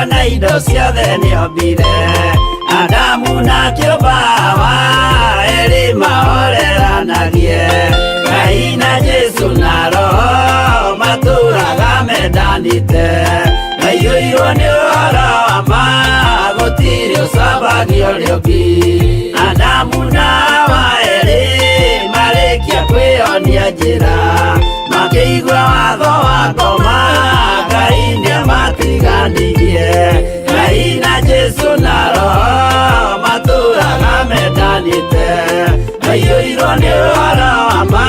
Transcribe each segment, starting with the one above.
Ona indo ciothe nĩombire. Adamu na kĩũmba Hawa, erĩ mahoreranagie. Ngai na Jesu na Roho matũraga mendanĩte. Maiyũirwo nĩ ũhoro wa ma, gũtirĩ ũcambagio ũrĩa ũngĩ. Adamu na Hawa erĩ marĩkia kwĩyonia njĩra, makĩigua watho wa ngoma, Ngai nĩamatiganirie. Ngai na Jesu na Roho matũraga mendanĩte. Maiyũirwo nĩ ũhoro wa ma,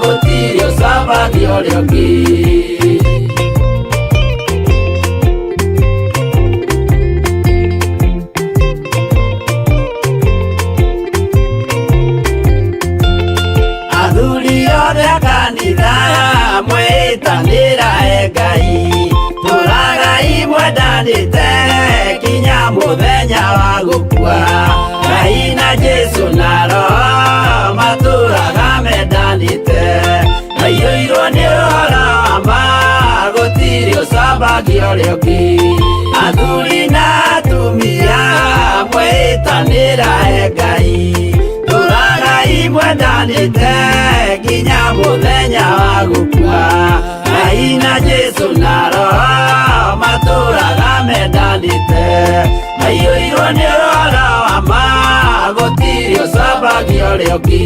gũtirĩ ũcambagio ũrĩa ũngĩ. Athuri othe a kanitha mwĩtanĩra e Ngai, tũragai mwendanĩte kinya mũthenya wa gũkua. Ngai na Jesu na Roho matũraga mendanĩte, maiyũirwo nĩ ũhoro wa ma, gũtirĩ ũcambagio ũrĩa ũngĩ. Athuri na atumia mwĩtanĩra e Ngai, tũragai mwendanĩte nginya mũthenya wa gũkua. Ngai na Jesu na Roho matũraga mendanĩte, maiyũirwo nĩ ũhoro wa ma, gũtirĩ ũcambagio ũrĩa ũngĩ.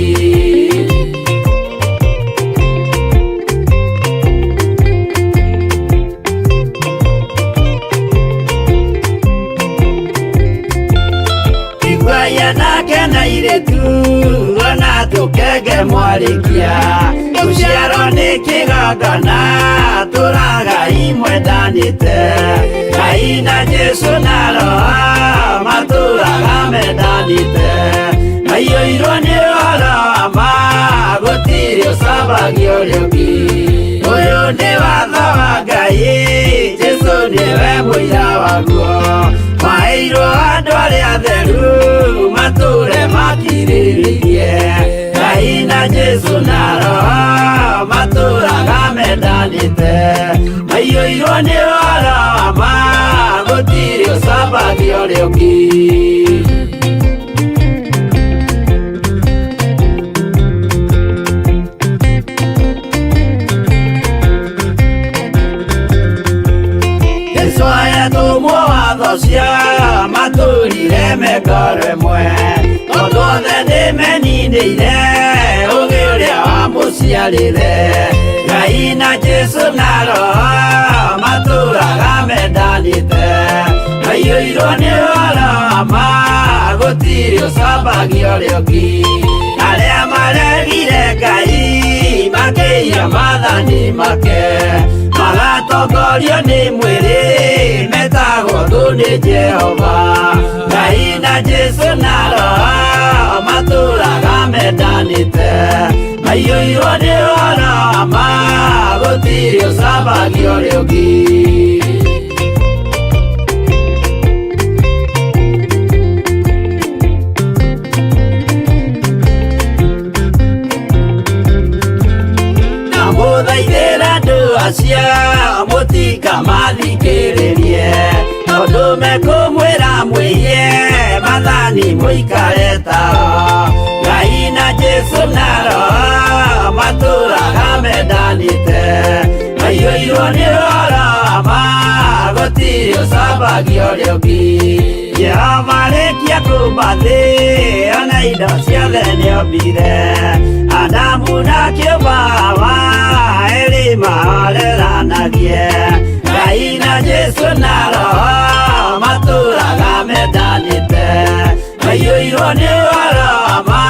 Iguai anake na airĩtu, ona tũkenge mwarĩkia, gũciarwo nĩ kĩgongona, tũragai mwendanĩte. Ngai na Jesu na Roho matũraga mendanĩte, maiyũirwo nĩ ũhoro wa ma, gũtirĩ ũcambagio ũrĩa ũngĩ. Ũyũ nĩ watho wa Ngai, Jesu nĩwe mũira waguo. Maheirwo andũ arĩa atheru, matũre makirĩrĩirie. Ngai na Jesu na Roho matũraga mendanĩte, maiyũirwo nĩ ũhoro wa ma, gũtirĩ ũcambagio ũrĩa ũngĩ. Jesu ayatũmwo watho cia matũrire mengoro ĩmwe, tondũ othe nĩmeninĩire ũgĩ ũrĩa wamũciarire. Ngai na Jesu na Roho matũraga mendanĩte, maiyũirwo nĩ ũhoro wa ma, gũtirĩ ũcambagio ũrĩa ũngĩ. Arĩa maregire Ngai makĩiya maathani make, magatongorio nĩ mwĩrĩ, metagwo thũ nĩ Jehova. Ngai na Jesu na Roho matũraga mendanĩte, maiyũirwo nĩ ũhoro wa ma, gũtirĩ ũcambagio ũrĩa ũngĩ. Ndamũthaithĩra andũ acio mũtikamathikĩrĩrie, tondũ mekũmwĩra mwĩiye maathani mũikare tao. Ngai na Jesu na Roho matũraga mendanĩte, maiyũirwo nĩ ũhoro wa ma, gũtirĩ ũcambagio ũrĩa ũngĩ. Jehova arĩkia kũmba thĩ, ona indo ciothe nĩombire. Adamu na kĩũmba Hawa, erĩ mahoreranagie. Ngai na Jesu na Roho matũraga mendanĩte, maiyũirwo nĩ ũhoro wa ma,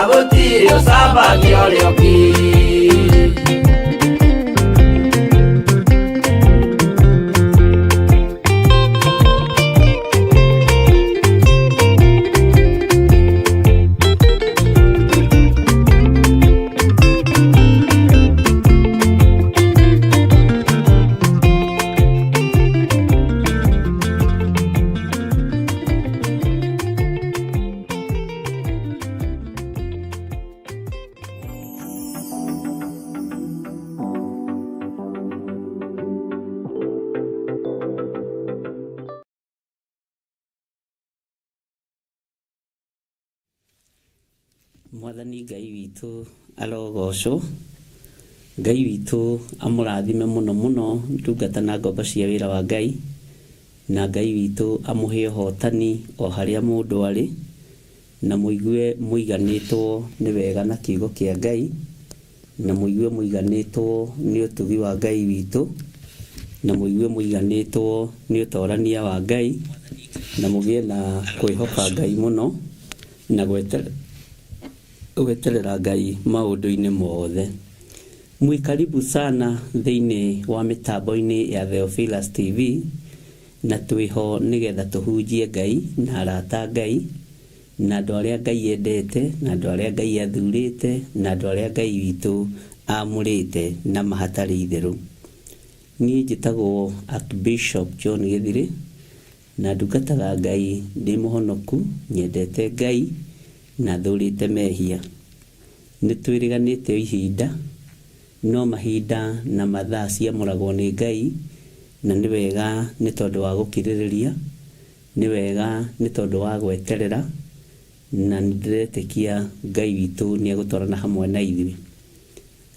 gũtirĩ ũcambagio ũrĩa ũngĩ. Mwathani Ngai witũ arogocwo. Ngai witũ amũrathime mũno mũno ndungata na ngombo cia wĩra wa Ngai, na Ngai witũ amũhe ũhotani o harĩa mũndũ arĩ, na mũigue mũiganĩtwo nĩ wega na kiugo kĩa Ngai, na mũigue mũiganĩtwo nĩ ũtugi wa Ngai witũ, na mũigue mũiganĩtwo nĩ ũtorania wa Ngai, na mũgĩe na kwĩhoka Ngai mũno, na gweterera Ngai maũndũ-inĩ mothe. Mwĩ karibu sana thĩinĩ wa mĩtambo-inĩ ya Theophilus TV, na twĩho nĩgetha tũhunjie Ngai na arata a Ngai, na andũ arĩa Ngai endete, na andũ arĩa Ngai athurĩte, na andũ arĩa Ngai witũ amũrĩte na ma hatarĩ itherũ. Niĩ njĩtagwo Archbishop John Gĩthirĩ, na ndungataga Ngai ndĩ mũhonoku, nyendete Ngai, na thũrĩte mehia. Nĩ twĩrĩganĩte o ihinda, no mahinda na mathaa ciamũragwo nĩ Ngai, na nĩ wega nĩ tondũ wa gũkirĩrĩria, nĩ wega nĩ tondũ wa gweterera, na nĩ ndĩretĩkia Ngai witũ nĩ egũtwarana hamwe na ithuĩ.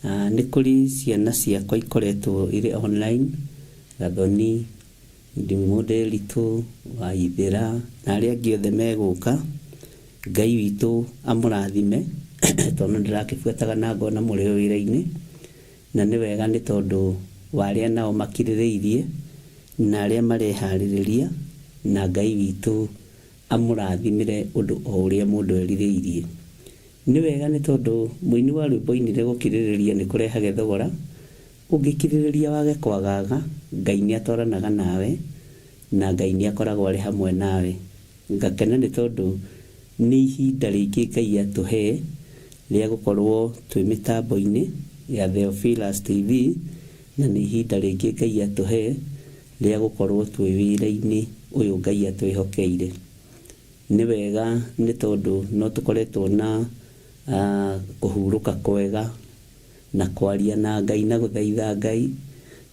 Nĩ kũrĩ ciana ciakwa ikoretwo irĩ online, Gathoni, Ndimũndĩritũ, Waithĩra, na arĩa angĩ othe megũka. Ngai witũ amũrathime, tondũ nĩndĩrakĩbuataga na ngona mũrĩ o wĩra-inĩ, na nĩ wega nĩ tondũ wa arĩa nao makirĩrĩirie, na arĩa mareharĩrĩria, na Ngai witũ amũrathimĩre ũndũ o ũrĩa mũndũ erirĩirie. Nĩ wega nĩ tondũ mũini wa rwĩmbo ainire gũkirĩrĩria nĩ kũrehage thogora, ũngĩkirĩrĩria wage kwagaga, Ngai nĩ atwaranaga nawe, na Ngai nĩ akoragwo arĩ hamwe nawe. Ngakena nĩ tondũ nĩ ihinda rĩngĩ Ngai atũhe rĩa gũkorwo twĩ mĩtambo-inĩ ya Theophilus TV, na nĩ ihinda rĩngĩ Ngai atũhe rĩa gũkorwo twĩ wĩra-inĩ ũyũ Ngai atwĩhokeire. Nĩ wega nĩ tondũ no tũkoretwo na kũhurũka kwega na kwaria na Ngai na gũthaitha Ngai,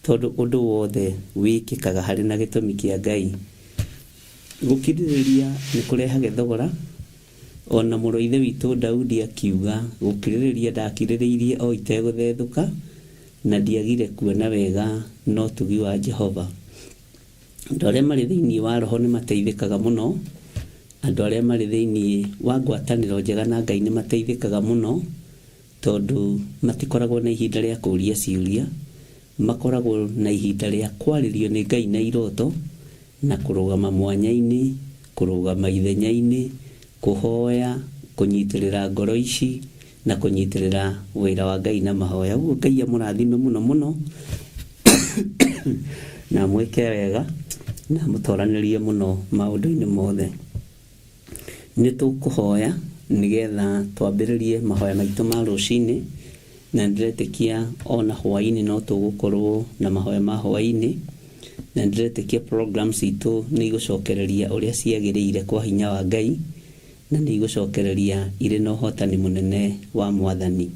tondũ ũndũ wothe wĩkĩkaga harĩ na gĩtũmi kĩa Ngai. Gũkirĩrĩria nĩ kũrehage thogora, o na mũrũ wa ithe witũ Daudi akiuga, gũkirĩrĩria ndakirĩrĩirie o itegũthethũka, na ndiagire kuona wega na ũtugi wa Jehova. Andũ arĩa marĩ thĩinĩ wa roho nĩ mateithĩkaga mũno. Andũ arĩa marĩ thĩinĩ wa ngwatanĩro njega na Ngai nĩ mateithĩkaga mũno, tondũ matikoragwo na ihinda rĩa kũũria ciũria. Makoragwo na ihinda rĩa kwarĩrio nĩ Ngai na iroto, na kũrũgama mwanya-inĩ, kũrũgama ithenya-inĩ, kũhoya, kũnyitĩrĩra ngoro ici, na kũnyitĩrĩra wĩra wa Ngai na mahoya. Ũguo Ngai amũrathime mũno mũno na amwĩke wega na amũtoranĩrie mũno maũndũ-inĩ mothe. Nĩ tũkũhoya nĩgetha twambĩrĩrie mahoya maitũ ma rũcinĩ, na ndĩretĩkia ona hwaĩ-inĩ no tũgũkorwo na mahoya ma hwaĩ-inĩ, na ndĩretĩkia program citũ nĩ igũcokereria ũrĩa ciagĩrĩire kwa hinya wa Ngai. Na nĩ igũcokereria irĩ na ũhotani mũnene wa Mwathani.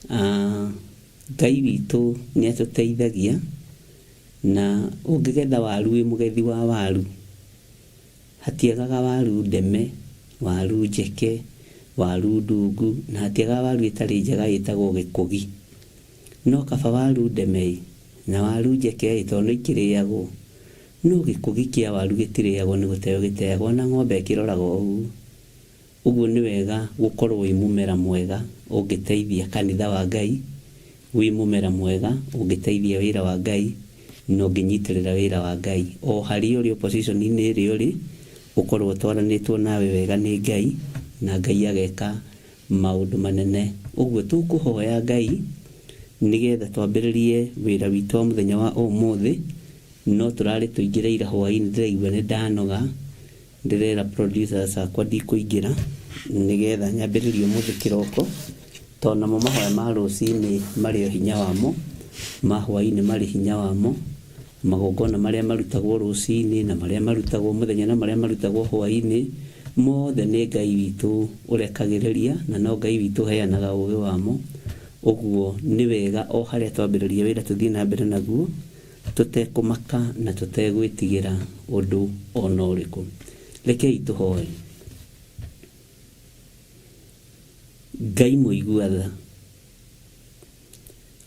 Ngai witũ nĩ atũteithagia, na ũngĩgetha waru wĩ mũgethi wa waru, hatiagaga waru ndeme, waru njeke, waru ndungu, na hatiagaga waru ĩtarĩ njega ĩtagwo gĩkũgi. No kaba waru ndeme ĩ, na waru njeke ĩ, tondũ nĩ ikĩrĩagwo. No gĩkũgi kĩa waru gĩtirĩagwo nĩ gũteo gĩteagwo ona ng'ombe ĩkĩroraga o ũguo. Ũguo nĩ wega gũkorwo wĩ mũmera mwega ũngĩteithia kanitha wa Ngai, wĩ mũmera mwega ũngĩteithia wĩra wa Ngai na ũngĩnyitĩrĩra wĩra wa Ngai. O harĩa ũrĩ o position inĩ ĩrĩa ũrĩ, ũkorwo ũtwaranĩtwo nawe wega nĩ Ngai na Ngai ageka maũndũ manene. Ũguo tũkũhoya Ngai nĩgetha twambĩrĩrie wĩra witũ wa mũthenya wa ũmũthĩ. No tũrarĩ tũingĩre ira hwainĩ ndĩraigua nĩ ndanoga, ndĩrera producers akwa ndikũingĩra nĩgetha nyambĩrĩrie ũmũthĩ kĩroko, tondũ namo mahoya ma rũcinĩ marĩ o hinya wamo, ma hwainĩ marĩ hinya wamo, magongona marĩa marutagwo rũcinĩ na marĩa marutagwo mũthenya na marĩa marutagwo hwainĩ, mothe nĩ Ngai witũ ũrekagĩrĩria na no Ngai witũ ũheanaga ũgĩ wamo. Ũguo nĩ wega o harĩa twambĩrĩria wĩra tũthiĩ na mbere naguo. Tũtekũmaka na tũtegwĩtigĩra ũndũ o na ũrĩkũ. Rekei tũhoe. Ngai mũigua tha,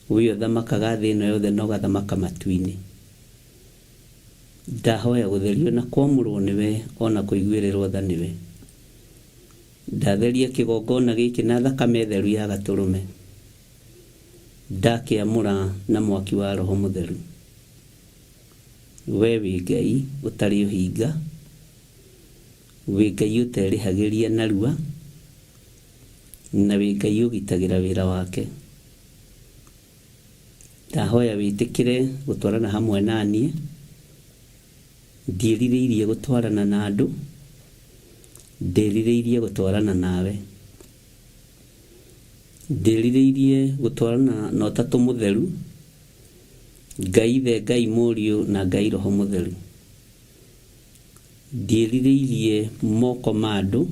we ũthamakaga thĩ ĩno yothe na ũgathamaka matu-inĩ, ndahoya gũtherio na kwamũrwo nĩwe ona kũiguĩrĩrwo tha nĩwe. Ndatheria kĩgongona gĩkĩ na thakame theru ya gatũrũme, ndakĩamũra na mwaki wa Roho Mũtheru. We wĩ Ngai ũtarĩ ũhinga, wĩ Ngai ũterĩhagĩria narua, na wĩ Ngai ũgitagĩra wĩra wake. Ndahoya wĩtĩkĩre gũtwarana hamwe na niĩ, ndiĩrirĩirie gũtwarana na andũ, ndĩrirĩirie gũtwarana nawe. Ndĩrirĩirie gũtwarana na Ũtatũ Mũtheru, Ngai Ithe, Ngai Mũriũ na Ngai Roho Mũtheru. Ndiĩrirĩirie moko ma andũ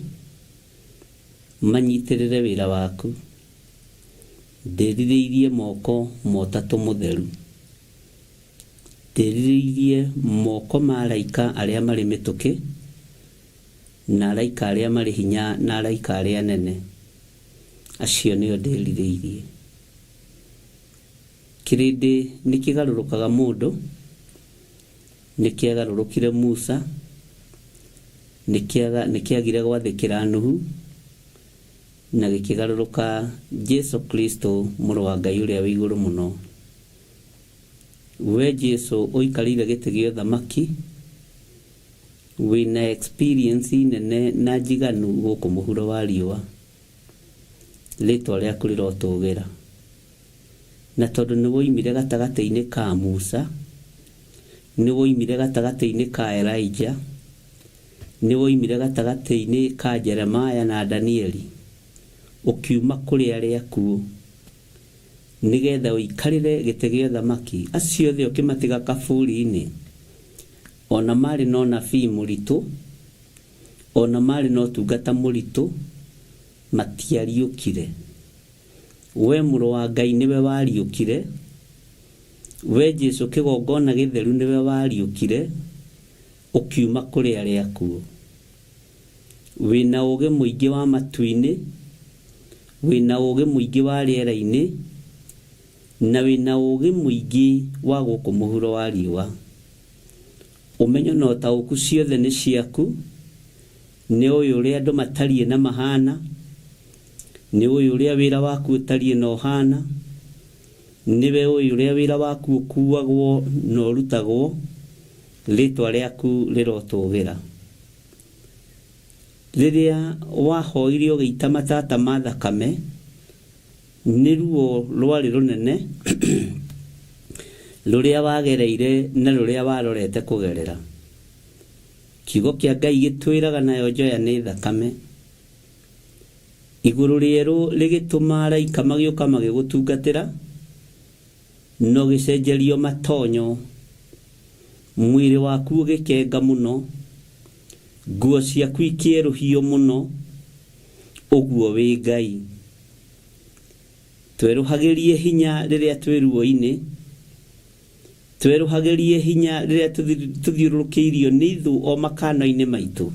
manyitĩrĩre wĩra waku, ndĩrirĩirie moko ma Ũtatũ Mũtheru. Ndĩrirĩirie moko ma araika arĩa marĩ mĩtũkĩ, na araika arĩa marĩ hinya na araika arĩa anene. Acio nĩo ndĩrirĩirie. Kĩrĩndĩ nĩ kĩgarũrũkaga mũndũ, nĩ kĩagarũrũkire Musa, nĩ kĩagire gwathĩkĩra Nuhu, na gĩkĩgarũrũka Jesu Kristo mũrũ wa Ngai ũrĩa wĩ igũrũ mũno. We Jesu ũikarĩire gĩtĩ gĩa ũthamaki, wĩna experience nene na njiganu gũkũ mũhuro wa riũa. Rĩtwa rĩaku rĩrotũgĩra. Na tondũ nĩ woimire gatagatĩ-inĩ ka Musa, nĩ woimire gatagatĩ-inĩ ka Elijah, nĩ woimire gatagatĩ-inĩ ka Jeremiah na Danieli, ũkiuma kũrĩ arĩa akuũ, nĩgetha ũikarĩre gĩtĩ gĩa ũthamaki, acio othe ũkĩmatiga kaburi-inĩ, o na marĩ na ũnabii mũritũ, o na marĩ na ũtungata mũritũ, matiariũkire. We Mũrũ wa Ngai nĩwe wariũkire, we Jesu kĩgongona gĩtheru nĩwe wariũkire, ũkiuma kũrĩ arĩa akuũ. Wĩna ũũgĩ mũingĩ wa matu-inĩ, wĩna ũũgĩ mũingĩ wa rĩera-inĩ, na wĩna ũũgĩ mũingĩ wa gũkũ mũhuro wa riũa. Ũmenyo na ũtaũku ciothe nĩ ciaku, nĩ ũĩ ũrĩa andũ matariĩ na mahana, nĩ ũĩ ũrĩa wĩra waku ũtariĩ na ũhana, nĩwe ũĩ ũrĩa wĩra waku ũkuagwo na ũrutagwo, rĩtwa rĩaku rĩrotũgĩra. Rĩrĩa wahoire ũgĩita matata ma thakame, nĩ ruo rwarĩ rũnene rũrĩa wagereire na rũrĩa warorete kũgerera. Kiugo kĩa Ngai gĩtwĩraga nayo njoya nĩ thakame. Igũrũ rĩerũ rĩgĩtũma araika magĩũka magĩgũtungatĩra, na ũgĩcenjerio matonyo, mwĩrĩ waku ũgĩkenga mũno, nguo ciaku ikĩerũhio mũno, ũguo wĩ Ngai. Twerũhagĩrie hinya rĩrĩa twĩ ruo-inĩ, twerũhagĩrie hinya rĩrĩa tũthiũrũrũkĩirio nĩ ithũ o makano-inĩ maitũ.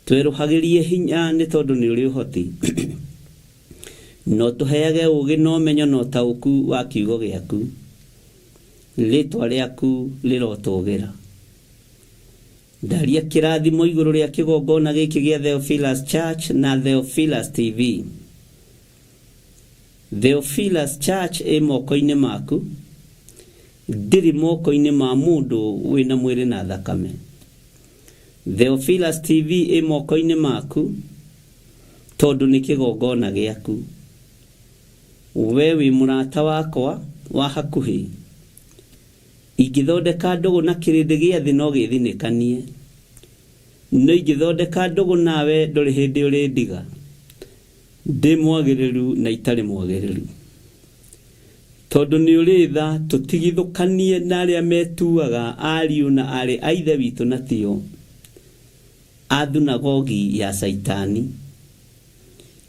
Twerũhagĩrie hinya nĩ tondũ nĩ ũrĩ ũhoti. Na ũtũheage ũũgĩ na ũmenyo na ũtaũku wa kiugo gĩaku. Rĩtwa rĩaku rĩrotũgĩra. Ndaria kĩrathimo igũrũ rĩa kĩgongona gĩkĩ gĩa Theophilus Church na Theophilus TV. Theophilus Church ĩ moko-inĩ maku, ndĩrĩ moko-inĩ ma mũndũ wĩna mwĩrĩ na thakame. Theophilus TV ĩ moko-inĩ maku tondũ nĩ kĩgongona gĩaku. We wĩ mũrata wakwa wa hakuhĩ. Ingĩthondeka ndũgũ na kĩrĩndĩ gĩa thĩ no gĩthinĩkanie. No ingĩthondeka ndũgũ nawe ndũrĩ hĩndĩ ũrĩndiga. Ndĩ mwagĩrĩru na itarĩ mwagĩrĩru. Tondũ nĩ ũrĩ tha tũtigithũkanie na arĩa metuaga ariũ na aarĩ a Ithe witũ na tio, a thunagogi ya Caitani.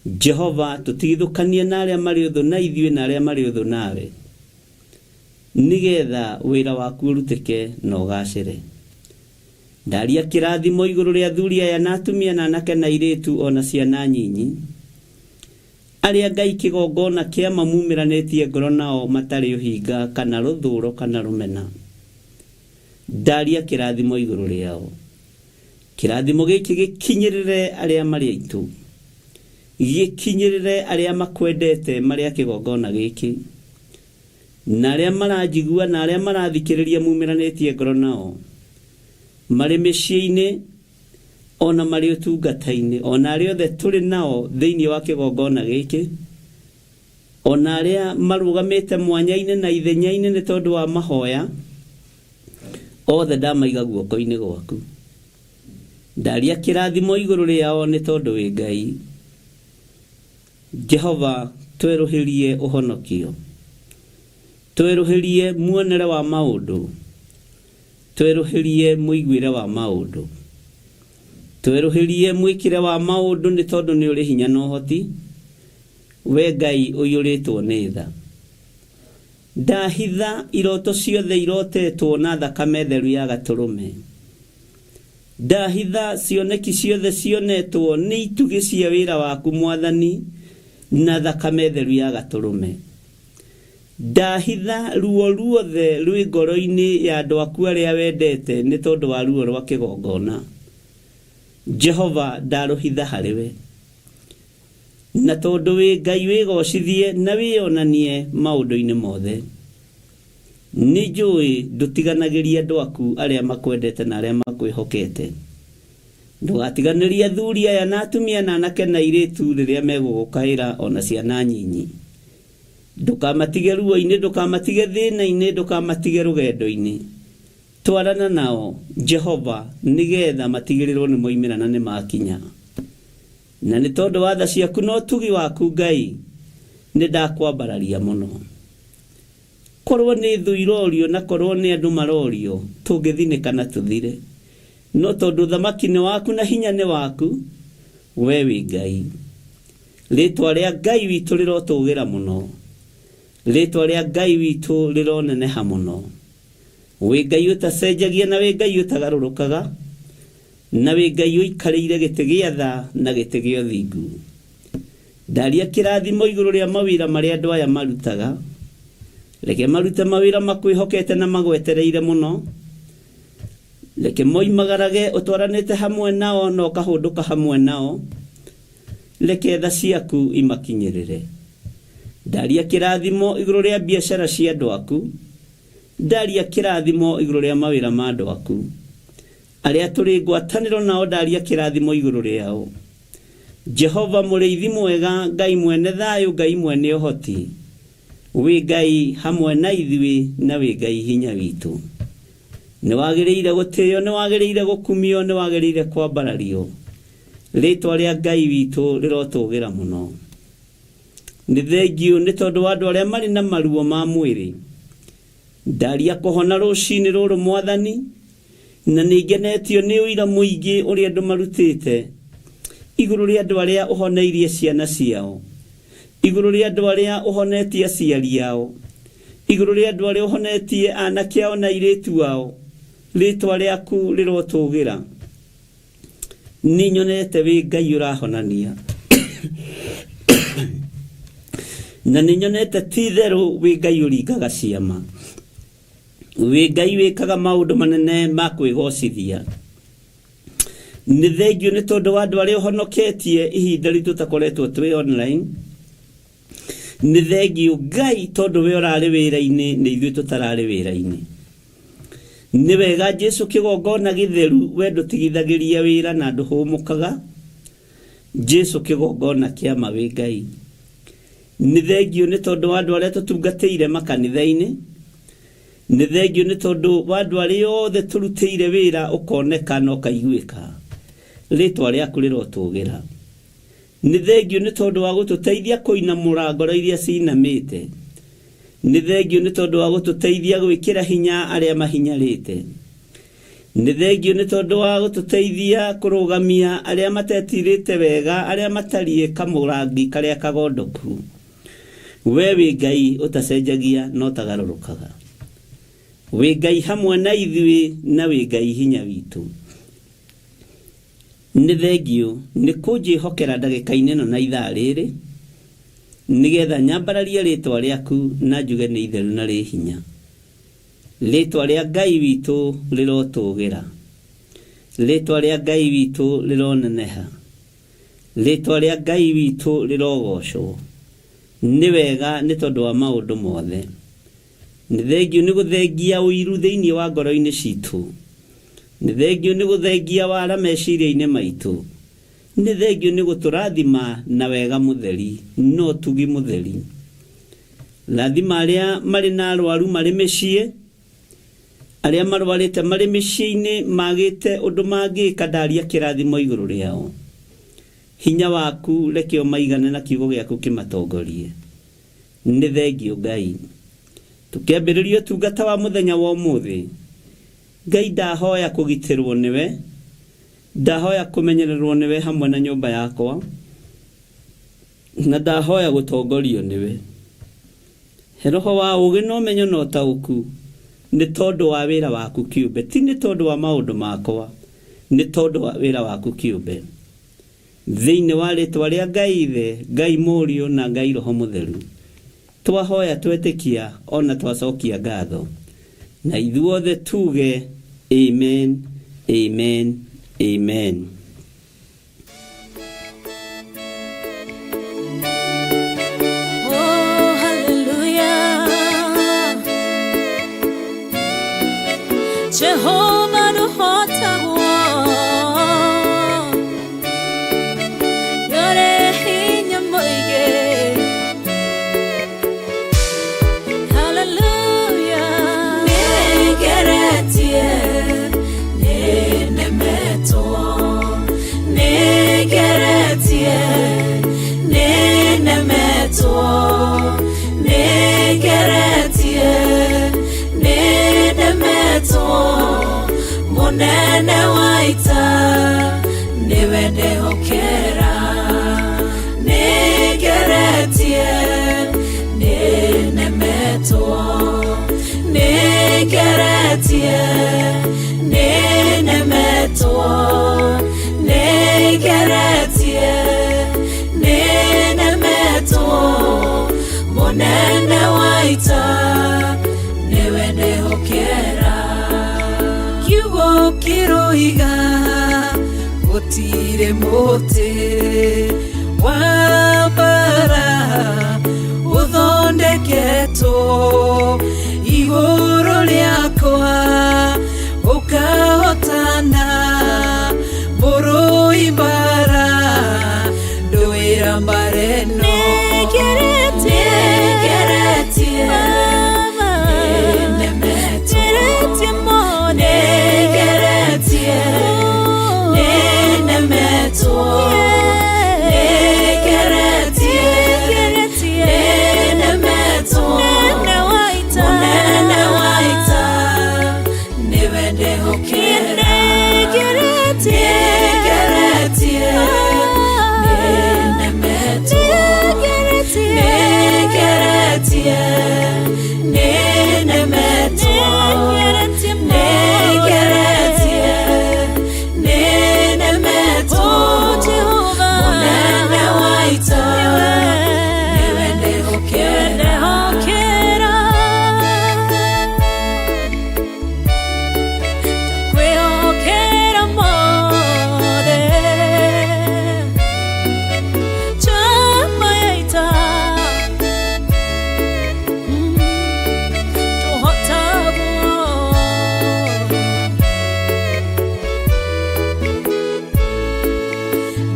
Jehova, tũtigithũkanie na arĩa marĩ ũthũ na ithuĩ na arĩa marĩ ũthũ nawe, nĩgetha wĩra waku ũrutĩke na ũgaacĩre. Ndaria kĩrathimo igũrũ rĩa athuri aya na atumia na anake na airĩtu o na ciana nyinyi. Arĩa Ngai kĩgongona kĩa mamumĩranĩtie ngoro nao matarĩ ũhinga kana rũthũro kana rũmena. Ndaria kĩrathimo igũrũ rĩao. Kĩrathimo gĩkĩ gĩkinyĩrĩre arĩa marĩ aitũ. Gĩkinyĩrĩre arĩa makwendete marĩ a kĩgongona gĩkĩ. Na arĩa maranjigua na arĩa marathikĩrĩria mumĩranĩtie ngoro nao. Marĩ mĩciĩ-inĩ ona marĩ ũtungata-inĩ, ona arĩa othe tũrĩ nao thĩinĩ wa kĩgongona gĩkĩ, ona arĩa marũgamĩte mwanya-inĩ na ithenya-inĩ nĩ tondũ wa mahoya, othe ndamaiga guoko-inĩ gwaku. Ndaria kĩrathimo igũrũ rĩao nĩ tondũ wĩ Ngai. Jehova, twerũhĩrie ũhonokio. Twerũhĩrie muonere wa maũndũ. Twerũhĩrie mũiguĩre wa maũndũ. Twerũhĩrie mwĩkĩre wa maũndũ nĩ tondũ nĩ ũrĩ hinya na ũhoti. We Ngai ũiyũrĩtwo nĩ tha. Ndahitha iroto ciothe irotetwo na thakame theru ya gatũrũme. Ndahitha cioneki ciothe cionetwo nĩ itugĩ cia wĩra waku Mwathani na thakame theru ya gatũrũme. Ndahitha ruo ruothe rwĩ ngoro-inĩ ya andũ aku arĩa wendete nĩ tondũ wa ruo rwa kĩgongona. Jehova, ndarũhitha harĩ we. Na tondũ wĩ Ngai wĩgocithie na wĩyonanie maũndũ-inĩ mothe. Nĩ njũĩ ndũtiganagĩria andũ aku arĩa makwendete na arĩa makwĩhokete. Ndũgatiganĩrie athuri aya na atumia na anake na airĩtu rĩrĩa megũgũkaĩra o na ciana nyinyi. Ndũkamatige ruo-inĩ, ndũkamatige thĩna-inĩ, ndũkamatige rũgendo-inĩ. Twarana nao, Jehova, nĩgetha matigĩrĩrwo nĩ moimĩra na nĩ makinya. Na nĩ tondũ wa tha ciaku na ũtugi waku, Ngai, nĩ ndakwambararia mũno. Korwo nĩ thũ irorio na korwo nĩ andũ marorio, tũngĩthinĩka na tũthire. No tondũ ũthamaki nĩ waku na hinya nĩ waku, we wĩ Ngai. Rĩtwa rĩa Ngai witũ rĩrotũgĩra mũno. Rĩtwa rĩa Ngai witũ rĩroneneha mũno. Wĩ Ngai ũtacenjagia na wĩ Ngai ũtagarũrũkaga, na wĩ Ngai ũikarĩire gĩtĩ gĩa tha na gĩtĩ gĩa ũthingu. Ndaria kĩrathimo igũrũ rĩa mawĩra marĩa andũ aya marutaga. Reke marute mawĩra makwĩhokete na magwetereire mũno. Reke moimagarage ũtwaranĩte hamwe nao na ũkahũndũka hamwe nao. Reke tha ciaku imakinyĩrĩre. Ndaria kĩrathimo igũrũ rĩa biacara cia andũ aku. Ndaria kĩrathimo igũrũ rĩa mawĩra ma andũ aku. Arĩa tũrĩ ngwatanĩro nao ndaria kĩrathimo igũrũ rĩao. Jehova mũrĩithi mwega, Ngai mwene thayũ, Ngai mwene ũhoti, wĩ Ngai hamwe na ithuĩ na wĩ Ngai hinya witũ. Nĩ wagĩrĩire gũtĩo, nĩ wagĩrĩire gũkumio, nĩ wagĩrĩire kwambarario. Rĩtwa rĩa Ngai witũ rĩrotũgĩra mũno. Nĩ thengiũ nĩ tondũ wa andũ arĩa marĩ na maruo ma mwĩrĩ. Ndaria kũhona rũcinĩ rũrũ Mwathani, na nĩ ngenetio nĩ ũira mũingĩ ũrĩa andũ marutĩte igũrũ rĩa andũ arĩa ũhoneirie ciana ciao, igũrũ rĩa andũ arĩa ũhonetie aciari ao, igũrũ rĩa andũ arĩa ũhonetie anake ao na airĩtu ao. Rĩtwa rĩaku rĩrotũgĩra. Nĩ nyonete wĩ Ngai ũrahonania na nĩ nyonete ti itherũ wĩ Ngai ũringaga ciama, wĩ Ngai wĩkaga maũndũ manene ma kwĩgocithia. Nĩ thengiũ nĩ tondũ wa andũ arĩa ũhonoketie ihinda rĩu tũtakoretwo twĩ online. Nĩ thengiũ Ngai tondũ we ũrarĩ wĩra-inĩ nĩ ithuĩ tũtararĩ wĩra-inĩ. Nĩ wega Jesu kĩgongona gĩtheru we ndũtigithagĩria wĩra na ndũhũmũkaga. Jesu kĩgongona kĩa ma wĩ Ngai. Nĩ thengiũ nĩ tondũ wa andũ arĩa tũtungatĩire makanitha-inĩ. Nĩ thengiũ nĩ tondũ wa andũ arĩa othe tũrutĩire wĩra ũkoneka na ũkaiguĩka. Rĩtwa rĩaku rĩrotũgĩra. Nĩ thengiũ nĩ tondũ wa gũtũteithia kũinamũra ngoro iria cinamĩte. Nĩ thengiũ nĩ tondũ wa gũtũteithia gwĩkĩra hinya arĩa mahinyarĩte. Nĩ thengiũ nĩ tondũ wa gũtũteithia kũrũgamia arĩa matetirĩte wega, arĩa matariĩ kamũrangi karĩa kagondoku. We wĩ Ngai ũtacenjagia na ũtagarũrũkaga. Wĩ Ngai hamwe na ithuĩ na wĩ Ngai hinya witũ. Nĩ thengiũ nĩ kũnjĩhokera ndagĩka-inĩ ĩno na ithaa rĩrĩ. Nĩgetha nyambararie rĩtwa rĩaku na njuge nĩ itheru na rĩ hinya. Rĩtwa rĩa Ngai witũ rĩrotũgĩra. Rĩtwa rĩa Ngai witũ rĩroneneha. Rĩtwa rĩa Ngai witũ rĩrogocwo. Nĩ wega nĩ tondũ wa maũndũ mothe. Nĩ thengiũ nĩ gũthengia ũiru thĩinĩ wa ngoro-inĩ citũ. Nĩ thengiũ nĩ gũthengia wara meciria-inĩ maitũ. Nĩ thengiũ nĩ gũtũrathima na wega mũtheri na ũtugi mũtheri. Rathima arĩa marĩ na arwaru marĩ mĩciĩ, arĩa marwarĩte marĩ mĩciĩ-inĩ magĩte ũndũ mangĩka ndaria kĩrathimo igũrũ rĩao. Hinya waku reke ũmaigane na kiugo gĩaku kĩmatongorie. Nĩ thengiũ Ngai. Tũkĩambĩrĩria ũtungata wa mũthenya wa ũmũthĩ, Ngai ndahoya kũgitĩrwo nĩwe, ndahoya kũmenyererwo nĩwe hamwe na nyũmba yakwa, na ndahoya gũtongorio nĩwe. He roho wa ũũgĩ na ũmenyo na ũtaũku, nĩ tondũ wa wĩra waku kĩũmbe, ti nĩ tondũ wa maũndũ makwa, nĩ tondũ wa wĩra waku kĩũmbe. Thĩinĩ wa rĩtwa rĩa Ngai Ithe, Ngai Mũriũ na Ngai Roho Mũtheru, twahoya twetĩkia ona twacokia ngatho. Na ithuothe tuge amen, amen, amen. Oh, hallelujah. Jehovah nũhotagwo. Nĩũrĩ hinya mũingĩ. Hallelujah. Nĩngeretie, nĩnemetwo. Nĩngeretie, nĩnemetwo. Nĩngeretie, nĩnemetwo. Mũnene wa ita, nĩwe ndehokera. Nĩngeretie, nĩnemetwo. Nĩngeretie, nĩnemetwo. Nĩngeretie, nĩnemetwo. Mũnene wa ita, nĩwe ndehokera. Kiugo kĩroiga gũtirĩ mũtĩ wa mbara ũthondeketwo igũrũ rĩakwa ũkahotana mũrũi mbara ndũĩra mbara ĩno. Nĩngeretie, Nĩngeretie, Baba. nĩnemetwo. Nĩngeretie mone. Nĩngeretie, nĩnemetwo. Nĩngeretie, Nĩngeretie, nĩnemetwo. Mũnene wa ita. Mũnene wa ita, nĩwe ndehokera. Nĩngeretie, Nĩngeretie, nĩnemetwo. Nĩngeretie, Nĩngeretie, nĩnemetwo. Nĩngeretie Nĩngeretie, nĩnemetwo. Oh, Jehovah. Mũnene wa ita, nĩwe ndehokera. Ndehokera. Ndakwĩhokera mothe. Njamba ya ita. Tũhotagwo.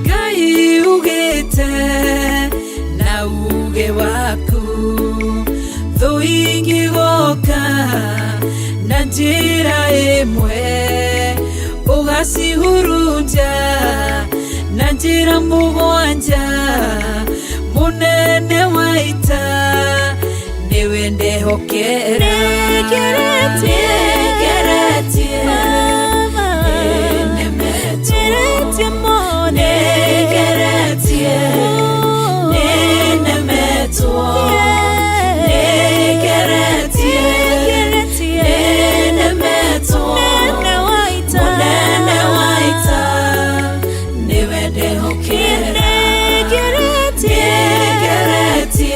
Ngai ugĩte na uge waku thũ ingĩgoka na njĩra ĩmwe ũgacihurunja na njĩra mũgwanja mũnene wa ita nĩwe ndehokera. Nĩngeretie, Nĩngeretie, Baba. nĩnemetwo. Nĩngeretie mone. Nĩngeretie, nĩnemetwo. Nĩngeretie, Nĩngeretie, nĩnemetwo. Mũnene wa ita. Mũnene wa ita, nĩwe ndehokera. Nĩngeretie, Nĩngeretie,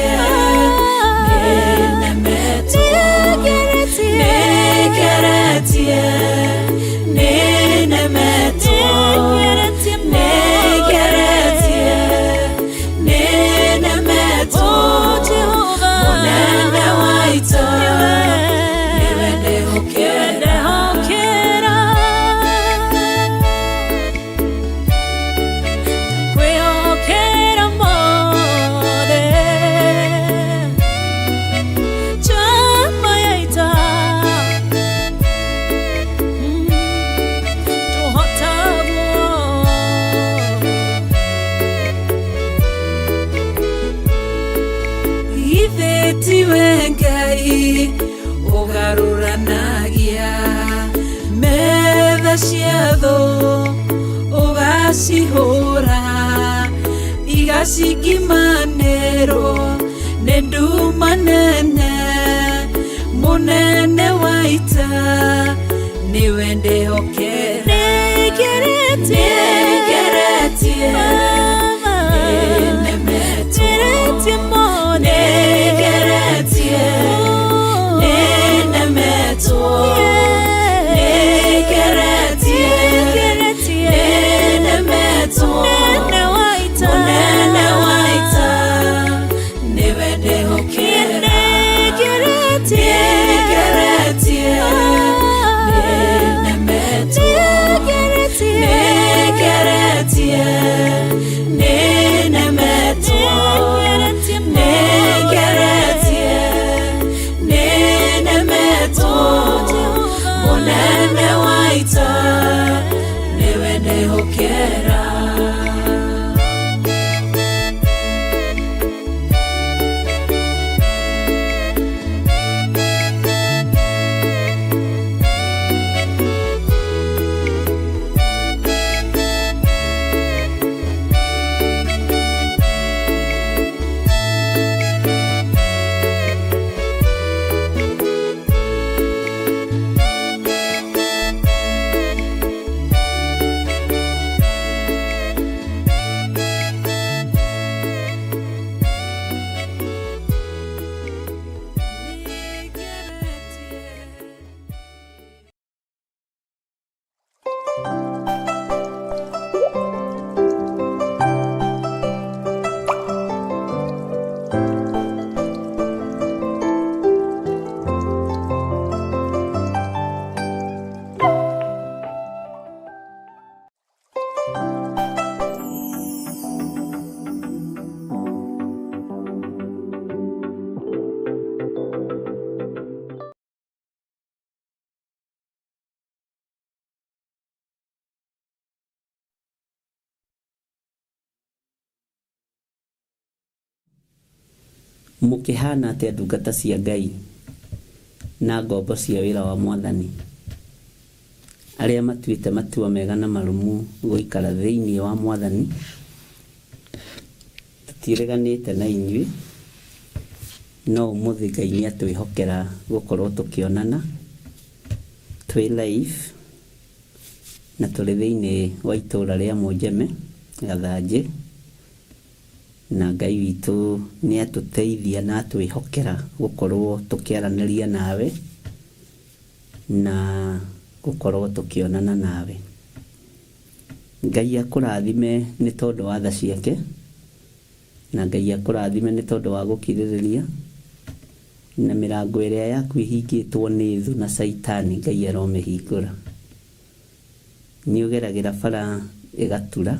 Cia thũ ũgacihũra igacingimanĩrwo nĩ nduma nene mũnene wa ita nĩwe ndĩhokera. Nĩngeretie. Nĩngeretie. Baba. Nĩnemetwo. Ngeretie mothe. Nĩngeretie. Oh. Nĩnemetwo. Yeah. Nĩngeretie. Nĩngeretie. Nĩnemetwo. Mũnene wa ita. Mũnene wa ita nĩwe ndĩhokera. Nĩngeretie. Nĩngeretie. Ah. Nĩnemetwo. Nĩngeretie. Nĩngeretie. Nĩnemetwo. Nĩngeretie. Nĩngeretie. Nĩnemetwo. Mũnene wa ita nĩwe ndĩhokera. Mũkĩhana atĩa ndungata cia Ngai na ngombo cia wĩra wa Mwathani arĩa matuĩte matua mega na marũmu gũikara thĩinĩ wa Mwathani? Tũtireganĩte na inyuĩ, no ũmũthĩ Ngai nĩ atwĩhokera gũkorwo tũkĩonana twĩ live na tũrĩ thĩinĩ wa itũra rĩa Mũnjeme Gathanjĩ, na Ngai witũ nĩ atũteithia na atwĩhokera gũkorwo tũkĩaranĩria nawe na gũkorwo tũkĩonana nawe. Ngai akũrathime nĩ tondũ wa tha ciake, na Ngai akũrathime nĩ tondũ wa gũkirĩrĩria, na mĩrango ĩrĩa yaku ĩhingĩtwo nĩ thũ na caitani Ngai aromĩhingũra. Nĩ ũgeragĩra bara ĩgatura,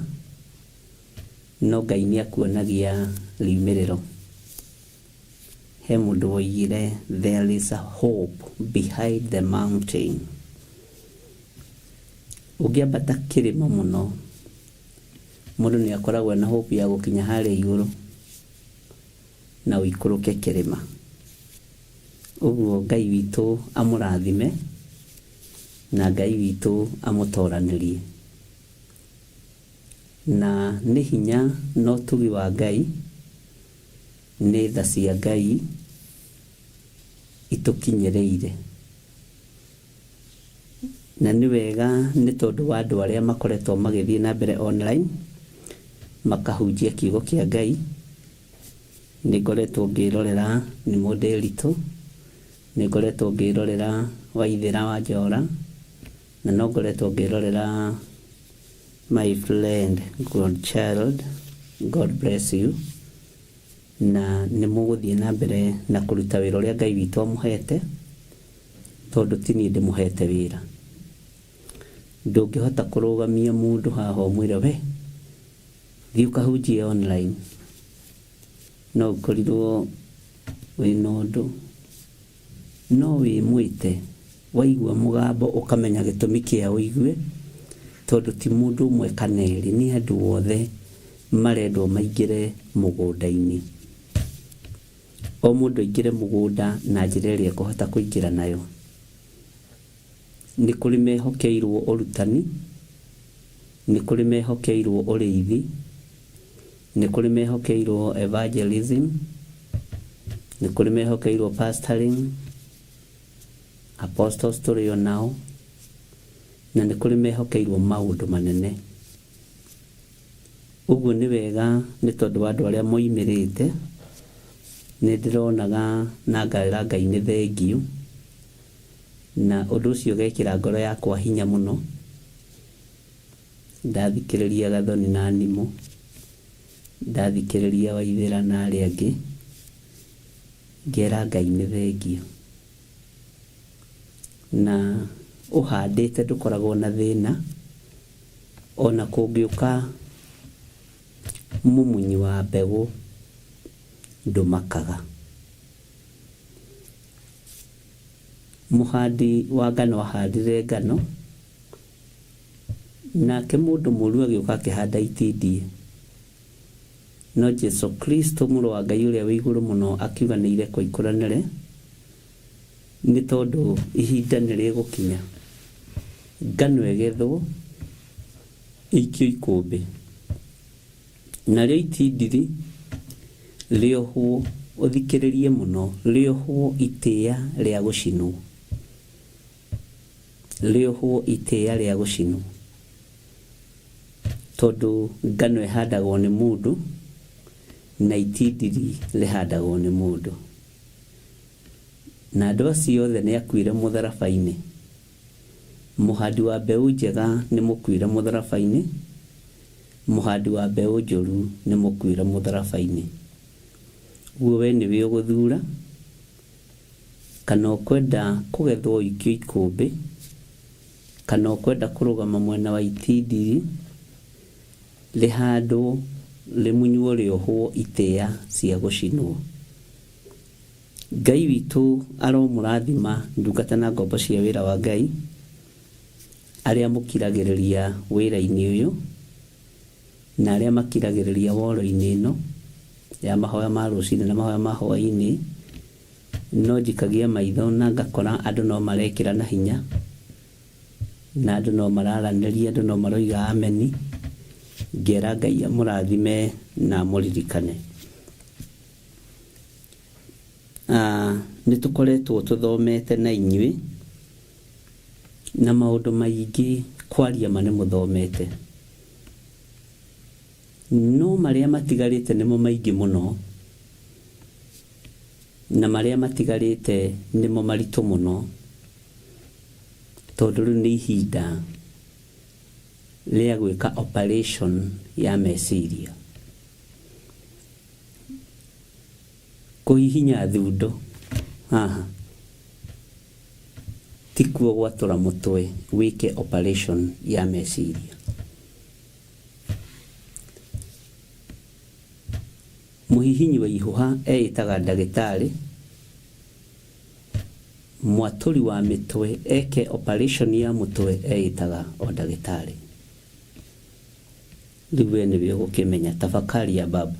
no Ngai nĩ akuonagia riumĩrĩro. He mũndũ woigire there is a hope behind the mountain. Ũngĩambata kĩrĩma mũno, mũndũ nĩ akoragwo na hope ya gũkinya harĩa igũrũ na ũikũrũke kĩrĩma. Ũguo Ngai witũ amũrathime na Ngai witũ amũtoranĩrie. Na nĩ hinya na ũtugi wa Ngai, nĩ tha cia Ngai itũkinyĩrĩire. Na nĩ wega nĩ tondũ wa andũ arĩa makoretwo magĩthiĩ na mbere online makahunjia kiugo kĩa Ngai. Nĩ ngoretwo ngĩrorera nĩ Mũndĩritũ, nĩ ngoretwo ngĩrorera Waithĩra wa Njora, na no ngoretwo ngĩrorera my friend Godchild, God bless you. Na nĩ mũgũthiĩ na mbere na kũruta wĩra ũrĩa Ngai witũ amũhete, tondũ ti niĩ ndĩmũhete wĩra. Ndũngĩhota kũrũgamia mũndũ haha ũmwĩre we thiĩ ũkahunjie online, no ũkorirwo wĩna ũndũ, no wĩmwĩte waigua mũgambo ũkamenya gĩtũmi kĩa ũigue, tondũ ti mũndũ ũmwe kana erĩ, nĩ andũ othe marendwo maingĩre mũgũnda-inĩ. O mũndũ aingĩre mũgũnda na njĩra ĩrĩa ekũhota kũingĩra nayo. Nĩ kũrĩ mehokeirwo ũrutani, nĩ kũrĩ mehokeirwo ũrĩithi, nĩ kũrĩ mehokeirwo evangelism, nĩ kũrĩ mehokeirwo pastoring, apostles tũrĩ o nao, na nĩ kũrĩ mehokeirwo maũndũ manene. Ũguo nĩ wega nĩ tondũ wa andũ arĩa moimĩrĩte, nĩ ndĩronaga na ngarĩra Ngai nĩ thengiũ, na ũndũ ũcio ũgekĩra ngoro yakwa hinya mũno. Ndathikĩrĩria Gathoni na Nimũ, ndathikĩrĩria Waithĩra na arĩa angĩ, ngera Ngai nĩ thengiũ. Na ũhandĩte ndũkoragwo na thĩna, ona kũngĩũka mũmunyi wa mbegũ ndũmakaga. Mũhandi wa ngano ahandire ngano, nake mũndũ mũru agĩũka akĩhanda itindiĩ. No Jesu Kristo mũrũ wa Ngai ũrĩa wĩ igũrũ mũno akiuga nĩ irekwo ikũranĩre, nĩ tondũ ihinda nĩ rĩgũkinya ngano ĩgethwo ĩikio ikũmbĩ, narĩo itindiri rĩohwo, ũthikĩrĩrie mũno, rĩohwo itĩĩa rĩa gũcinwo, rĩohwo itĩĩa rĩa gũcinwo, tondũ ngano ĩhandagwo nĩ mũndũ na itindiri rĩhandagwo nĩ mũndũ. Na andũ acio othe nĩ akuire mũtharaba-inĩ. Mũhandi wa mbeũ njega nĩ mũkuire mũtharaba-inĩ, mũhandi wa mbeũ njũru nĩ mũkuire mũtharaba-inĩ. Ũguo we nĩwe ũgũthura kana ũkwenda kũgethwo ũikio ikũmbĩ, kana ũkwenda kũrũgama mwena wa itindiri rĩhandwo rĩmunywo rĩohwo itĩĩa cia gũcinwo. Ngai witũ aromũrathima ndungata na ngombo cia wĩra wa Ngai, arĩa mũkiragĩrĩria wĩra-inĩ ũyũ, na arĩa makiragĩrĩria woro-inĩ ĩno ya mahoya ma rũcinĩ na mahoya ma hwaĩ-inĩ. No njikagia maitho na ngakora andũ no marekĩra na hinya, na andũ no mararanĩria, andũ no maroiga ameni. Ngera Ngai amũrathime na amũririkane. Nĩ tũkoretwo tũthomete na inyuĩ na maũndũ maingĩ, kwaria ma nĩ mũthomete, no marĩa matigarĩte nĩmo maingĩ mũno, na marĩa matigarĩte nĩmo maritũ mũno, tondũ rĩu nĩ ihinda rĩa gwĩka operation ya meciria. Kũhihinya thundo haha tikuo gwatũra mũtwe wĩke operation ya meciria. Mũhihinyi wa ihũha eĩtaga ndagĩtarĩ, mwatũri wa mĩtwe eke operation ya mũtwe eĩtaga o ndagĩtarĩ. Rĩu we nĩwe ũgũkĩmenya tafakari ya babu.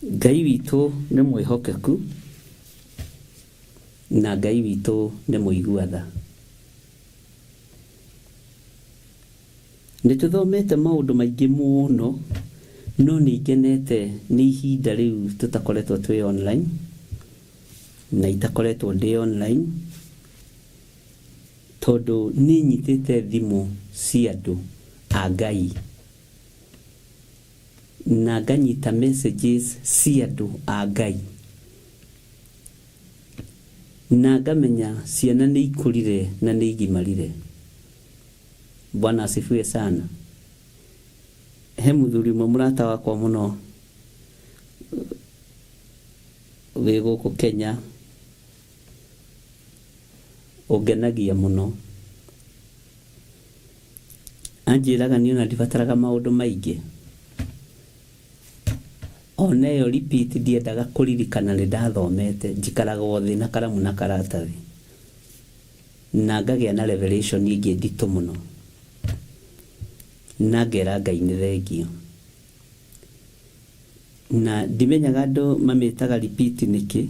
Ngai witũ nĩ mwĩhokeku na Ngai witũ nĩ mũigua tha. Nĩ tũthomete maũndũ maingĩ mũno, no nĩ ngenete nĩ ihinda rĩu tũtakoretwo twĩ online, na itakoretwo ndĩ online, tondũ nĩ nyitĩte thimũ cia andũ a Ngai na nganyita messages cia andũ a Ngai, na ngamenya ciana nĩ ikũrire na nĩ igimarire. Bwana asifiwe sana. He mũthuri ũmwe mũrata wakwa mũno wĩ gũkũ Kenya ũngenagia mũno. Anjĩraga niĩ ona ndibataraga maũndũ maingĩ, ona ĩyo repeat ndiendaga kũririkana nĩ ndathomete, njikaraga o thĩ na karamu na karatathi na ngagĩa na revelation ĩngĩ nditũ mũno, na ngera Ngai nĩ thengiũ. Na ndimenyaga andũ mamĩtaga repeat nĩkĩ.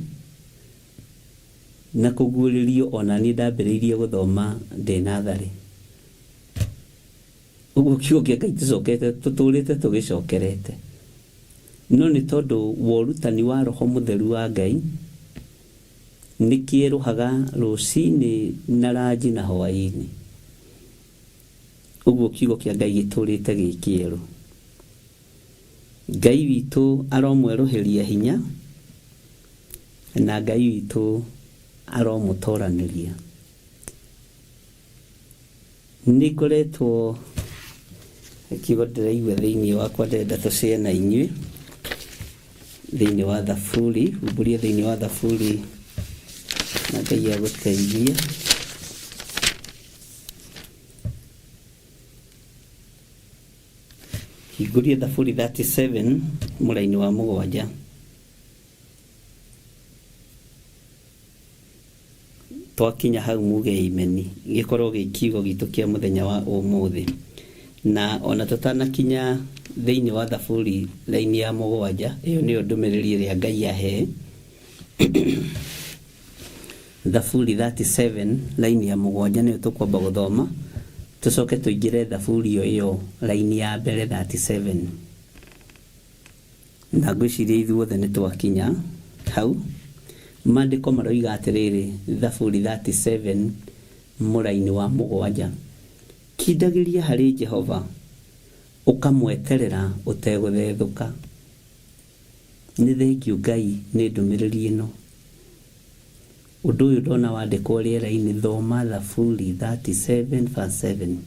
Na kũguũrĩrio ona niĩ ndambĩrĩirie gũthoma ndĩ natharĩ. Ũguo kiugo kĩa Ngai tũcokete tũtũrĩte tũgĩcokerete. No nĩ tondũ wa ũrutani wa Roho Mũtheru wa Ngai, nĩ kĩerũhaga rũcinĩ na ranji na hwaĩ-inĩ. Ũguo kiugo kĩa Ngai gĩtũrĩte gĩ kĩerũ. Ngai witũ aromwerũhĩria hinya, na Ngai witũ aromũtoranĩria. Nĩ ngoretwo kiugo ndĩraigua thĩinĩ wakwa ndĩrenda tũcĩe na inyuĩ thĩinĩ wa Thaburi, humbũria thĩinĩ wa Thaburi na Ngai agũteithie. Hingũria Thaburi 37 mũraini wa mũgwanja. Twakinya hau muge imeni gĩkorwo gĩ kiugo gitũ kĩa mũthenya wa ũmũthĩ. Na ona tũtanakinya thĩinĩ wa Thaburi raini ya mũgwanja, ĩyo nĩyo ndũmĩrĩri ĩrĩa Ngai ahe. Thaburi 37 raini ya mũgwanja nĩyo tũkwamba gũthoma, tũcoke tũingĩre Thaburi o ĩyo raini ya mbere 37. Na ngwĩciria ithuothe nĩ twakinya hau. Maandĩko maroiga atĩrĩrĩ, Thaburi 37 mũraini wa mũgwanja, kindagĩria harĩ Jehova, ũkamweterera ũtegũthethũka. Nĩ thengiũ Ngai nĩ ndũmĩrĩri ĩno. Ũndũ ũyũ ndona wandĩkwo rĩera-inĩ, thoma Thaburi 37 verse 7.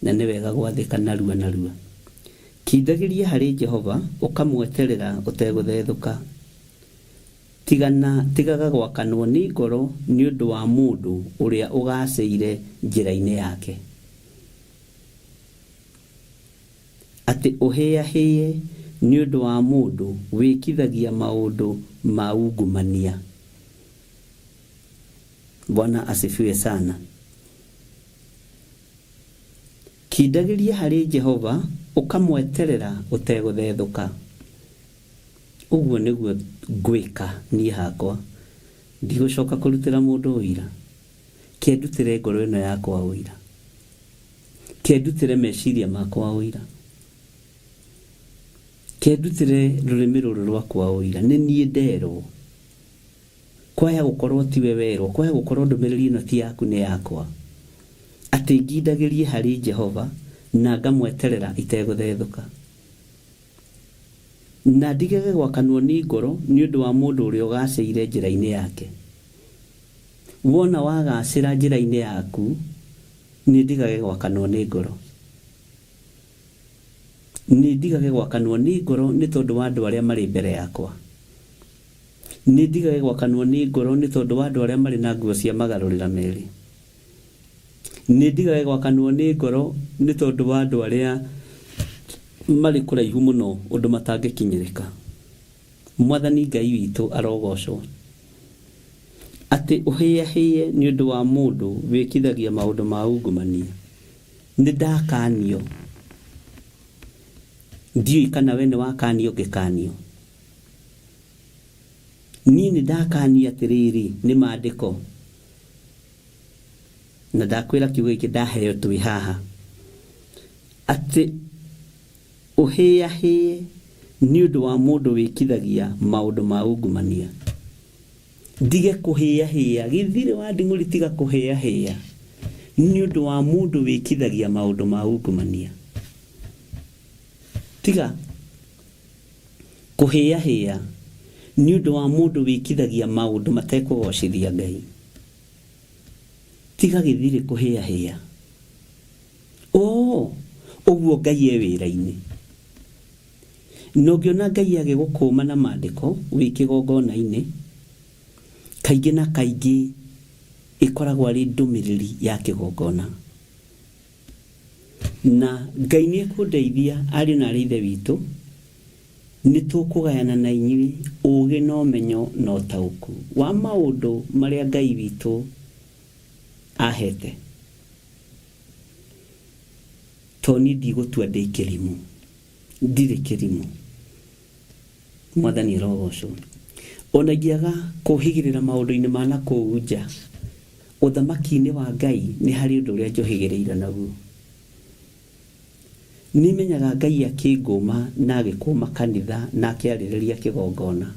Na nĩ wega gwathĩka narua narua. Kindagĩria harĩ Jehova, ũkamweterera ũtegũthethũka. Tigana, tigaga gwakanwo nĩ ngoro nĩ ũndũ wa mũndũ ũrĩa ũgacĩire njĩra-inĩ yake. Atĩ ũhĩahĩe nĩ ũndũ wa mũndũ wĩkithagia maũndũ ma ungumania. Bwana asifiwe sana. Kindagĩria harĩ Jehova, ũkamweterera ũtegũthethũka. Ũguo nĩguo ngwĩka niĩ hakwa. Ndigũcoka kũrutĩra mũndũ ũira. Kĩndutĩre ngoro ĩno yakwa ũira. Kĩndutĩre meciria makwa ũira. Kĩndutĩre rũrĩmĩ rũrũ rwakwa ũira. Nĩ niĩ nderwo. Kwaya gũkorwo tiwe werwo, kwaya gũkorwo ndũmĩrĩri ĩno ti yaku nĩ yakwa. Atĩ ngindagĩrie harĩ Jehova na ngamweterera itegũthethũka. Na ndigage gwakanwo nĩ ngoro nĩ ũndũ wa mũndũ ũrĩa ũgacĩire njĩra-inĩ yake. Wona wagacĩra njĩra-inĩ yaku, nĩ ndigage gwakanwo nĩ ngoro. Nĩ ndigage gwakanwo nĩ ngoro nĩ tondũ wa andũ arĩa marĩ mbere yakwa. Nĩ ndigage gwakanwo nĩ ngoro nĩ tondũ wa andũ arĩa marĩ na nguo cia magarũrĩra merĩ. Nĩ ndigage gwakanwo nĩ ngoro nĩ tondũ wa andũ arĩa marĩ kũraihu mũno ũndũ matangĩkinyĩrĩka. Mwathani Ngai witũ arogocwo. Atĩ ũhĩahĩe nĩ ũndũ wa mũndũ wĩkithagia maũndũ ma ungumania. Nĩ ndakanio. Ndiũĩ kana we nĩ wakanio ngĩkanio. Niĩ nĩ ndakanio atĩrĩrĩ nĩ maandĩko. Na ndakwĩra kiugo gĩkĩ ndaheo twĩ haha. Atĩ ũhĩahĩe nĩ ũndũ wa mũndũ wĩkithagia maũndũ ma ungumania. Ndige kũhĩahĩa, gĩthirĩ wa nding'ũri tiga kũhĩahĩa nĩ ũndũ wa mũndũ wĩkithagia maũndũ ma ungumania. Tiga kũhĩahĩa nĩ ũndũ wa mũndũ wĩkithagia maũndũ matekũgocithia Ngai. Tiga gĩthirĩ kũhĩahĩa. Oo, ũguo Ngai e wĩra-inĩ. Na ũngĩona Ngai agĩgũkũma na maandĩko wĩ kĩgongona-inĩ, kaingĩ na kaingĩ ĩkoragwo arĩ ndũmĩrĩri ya kĩgongona. Na Ngai nĩ ekũndeithia ariũ na arĩ ithe witũ, nĩ tũkũgayana na inyuĩ ũũgĩ na ũmenyo na ũtaũku wa maũndũ marĩa Ngai witũ ahete. To niĩ ndigũtua ndĩ kĩrimũ, ndirĩ kĩrimũ. Mwathani arogocwo. Ona ingĩaga kũhĩgĩrĩra maũndũ-inĩ ma na kũu nja, ũthamaki-inĩ wa Ngai nĩ harĩ ũndũ ũrĩa njũhĩgĩrĩire naguo. Nĩ menyaga Ngai akĩngũma na agĩkũma kanitha na akĩarĩrĩria kĩgongona.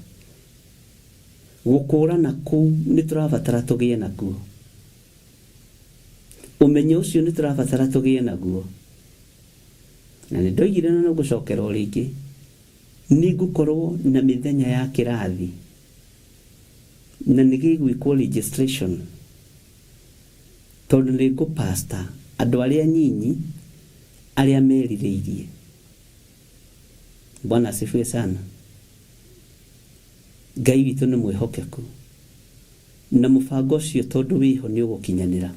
Gũkũrana kũu nĩ tũrabatara tũgĩe nakuo. Ũmenyo ũcio nĩ tũrabatara tũgĩe naguo. Na nĩ ndoigire na no ngũcokera o rĩngĩ, nĩ ngũkorwo na mĩthenya ya kĩrathi na nĩ gĩgwĩkwo registration tondũ nĩ ngũpasta andũ arĩa anyinyi arĩa merirĩirie. Bwana asifiwe sana. Ngai witũ nĩ mwĩhokeku na mũbango ũcio tondũ wĩho nĩ ũgũkinyanĩra.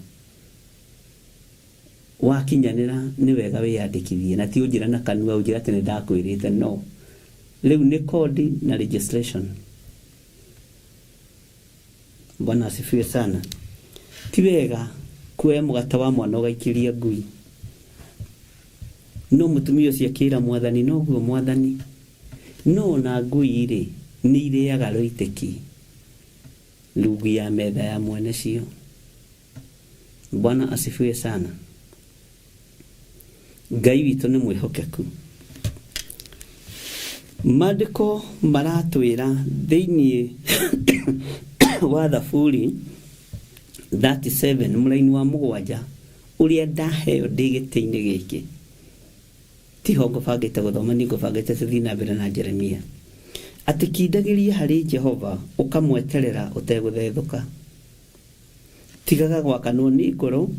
Wakinyanĩra nĩ wega wĩyandĩkithie na ti ũnjĩre na kanua ũnjĩre atĩ nĩ ndakwĩrĩte no. Rĩu nĩ kodi na registration. Bwana asifiwe sana. Ti wega kuoya mũgate wa mwana ũgaikĩria ngui. No mũtumia ũcio akĩra mwathani noguo mwathani, no ona ngui rĩ nĩ irĩaga rũitĩki rungu ya metha ya mwene cio. Bwana asifiwe sana. Ngai witũ nĩ mwĩhokeku. Maandĩko maratwĩra thĩinĩ wa Thaburi 37 mũraini wa mũgwanja ũrĩa ndaheo ndĩ gĩtĩ-inĩ gĩkĩ. Tiho ngũbangĩte gũthoma, niĩ ngũbangĩte tũthiĩ na mbere na Jeremia. Atĩ kindagĩria harĩ Jehova ũkamweterera ũtegũthethũka. Tigaga gwakanwo nĩ ngoro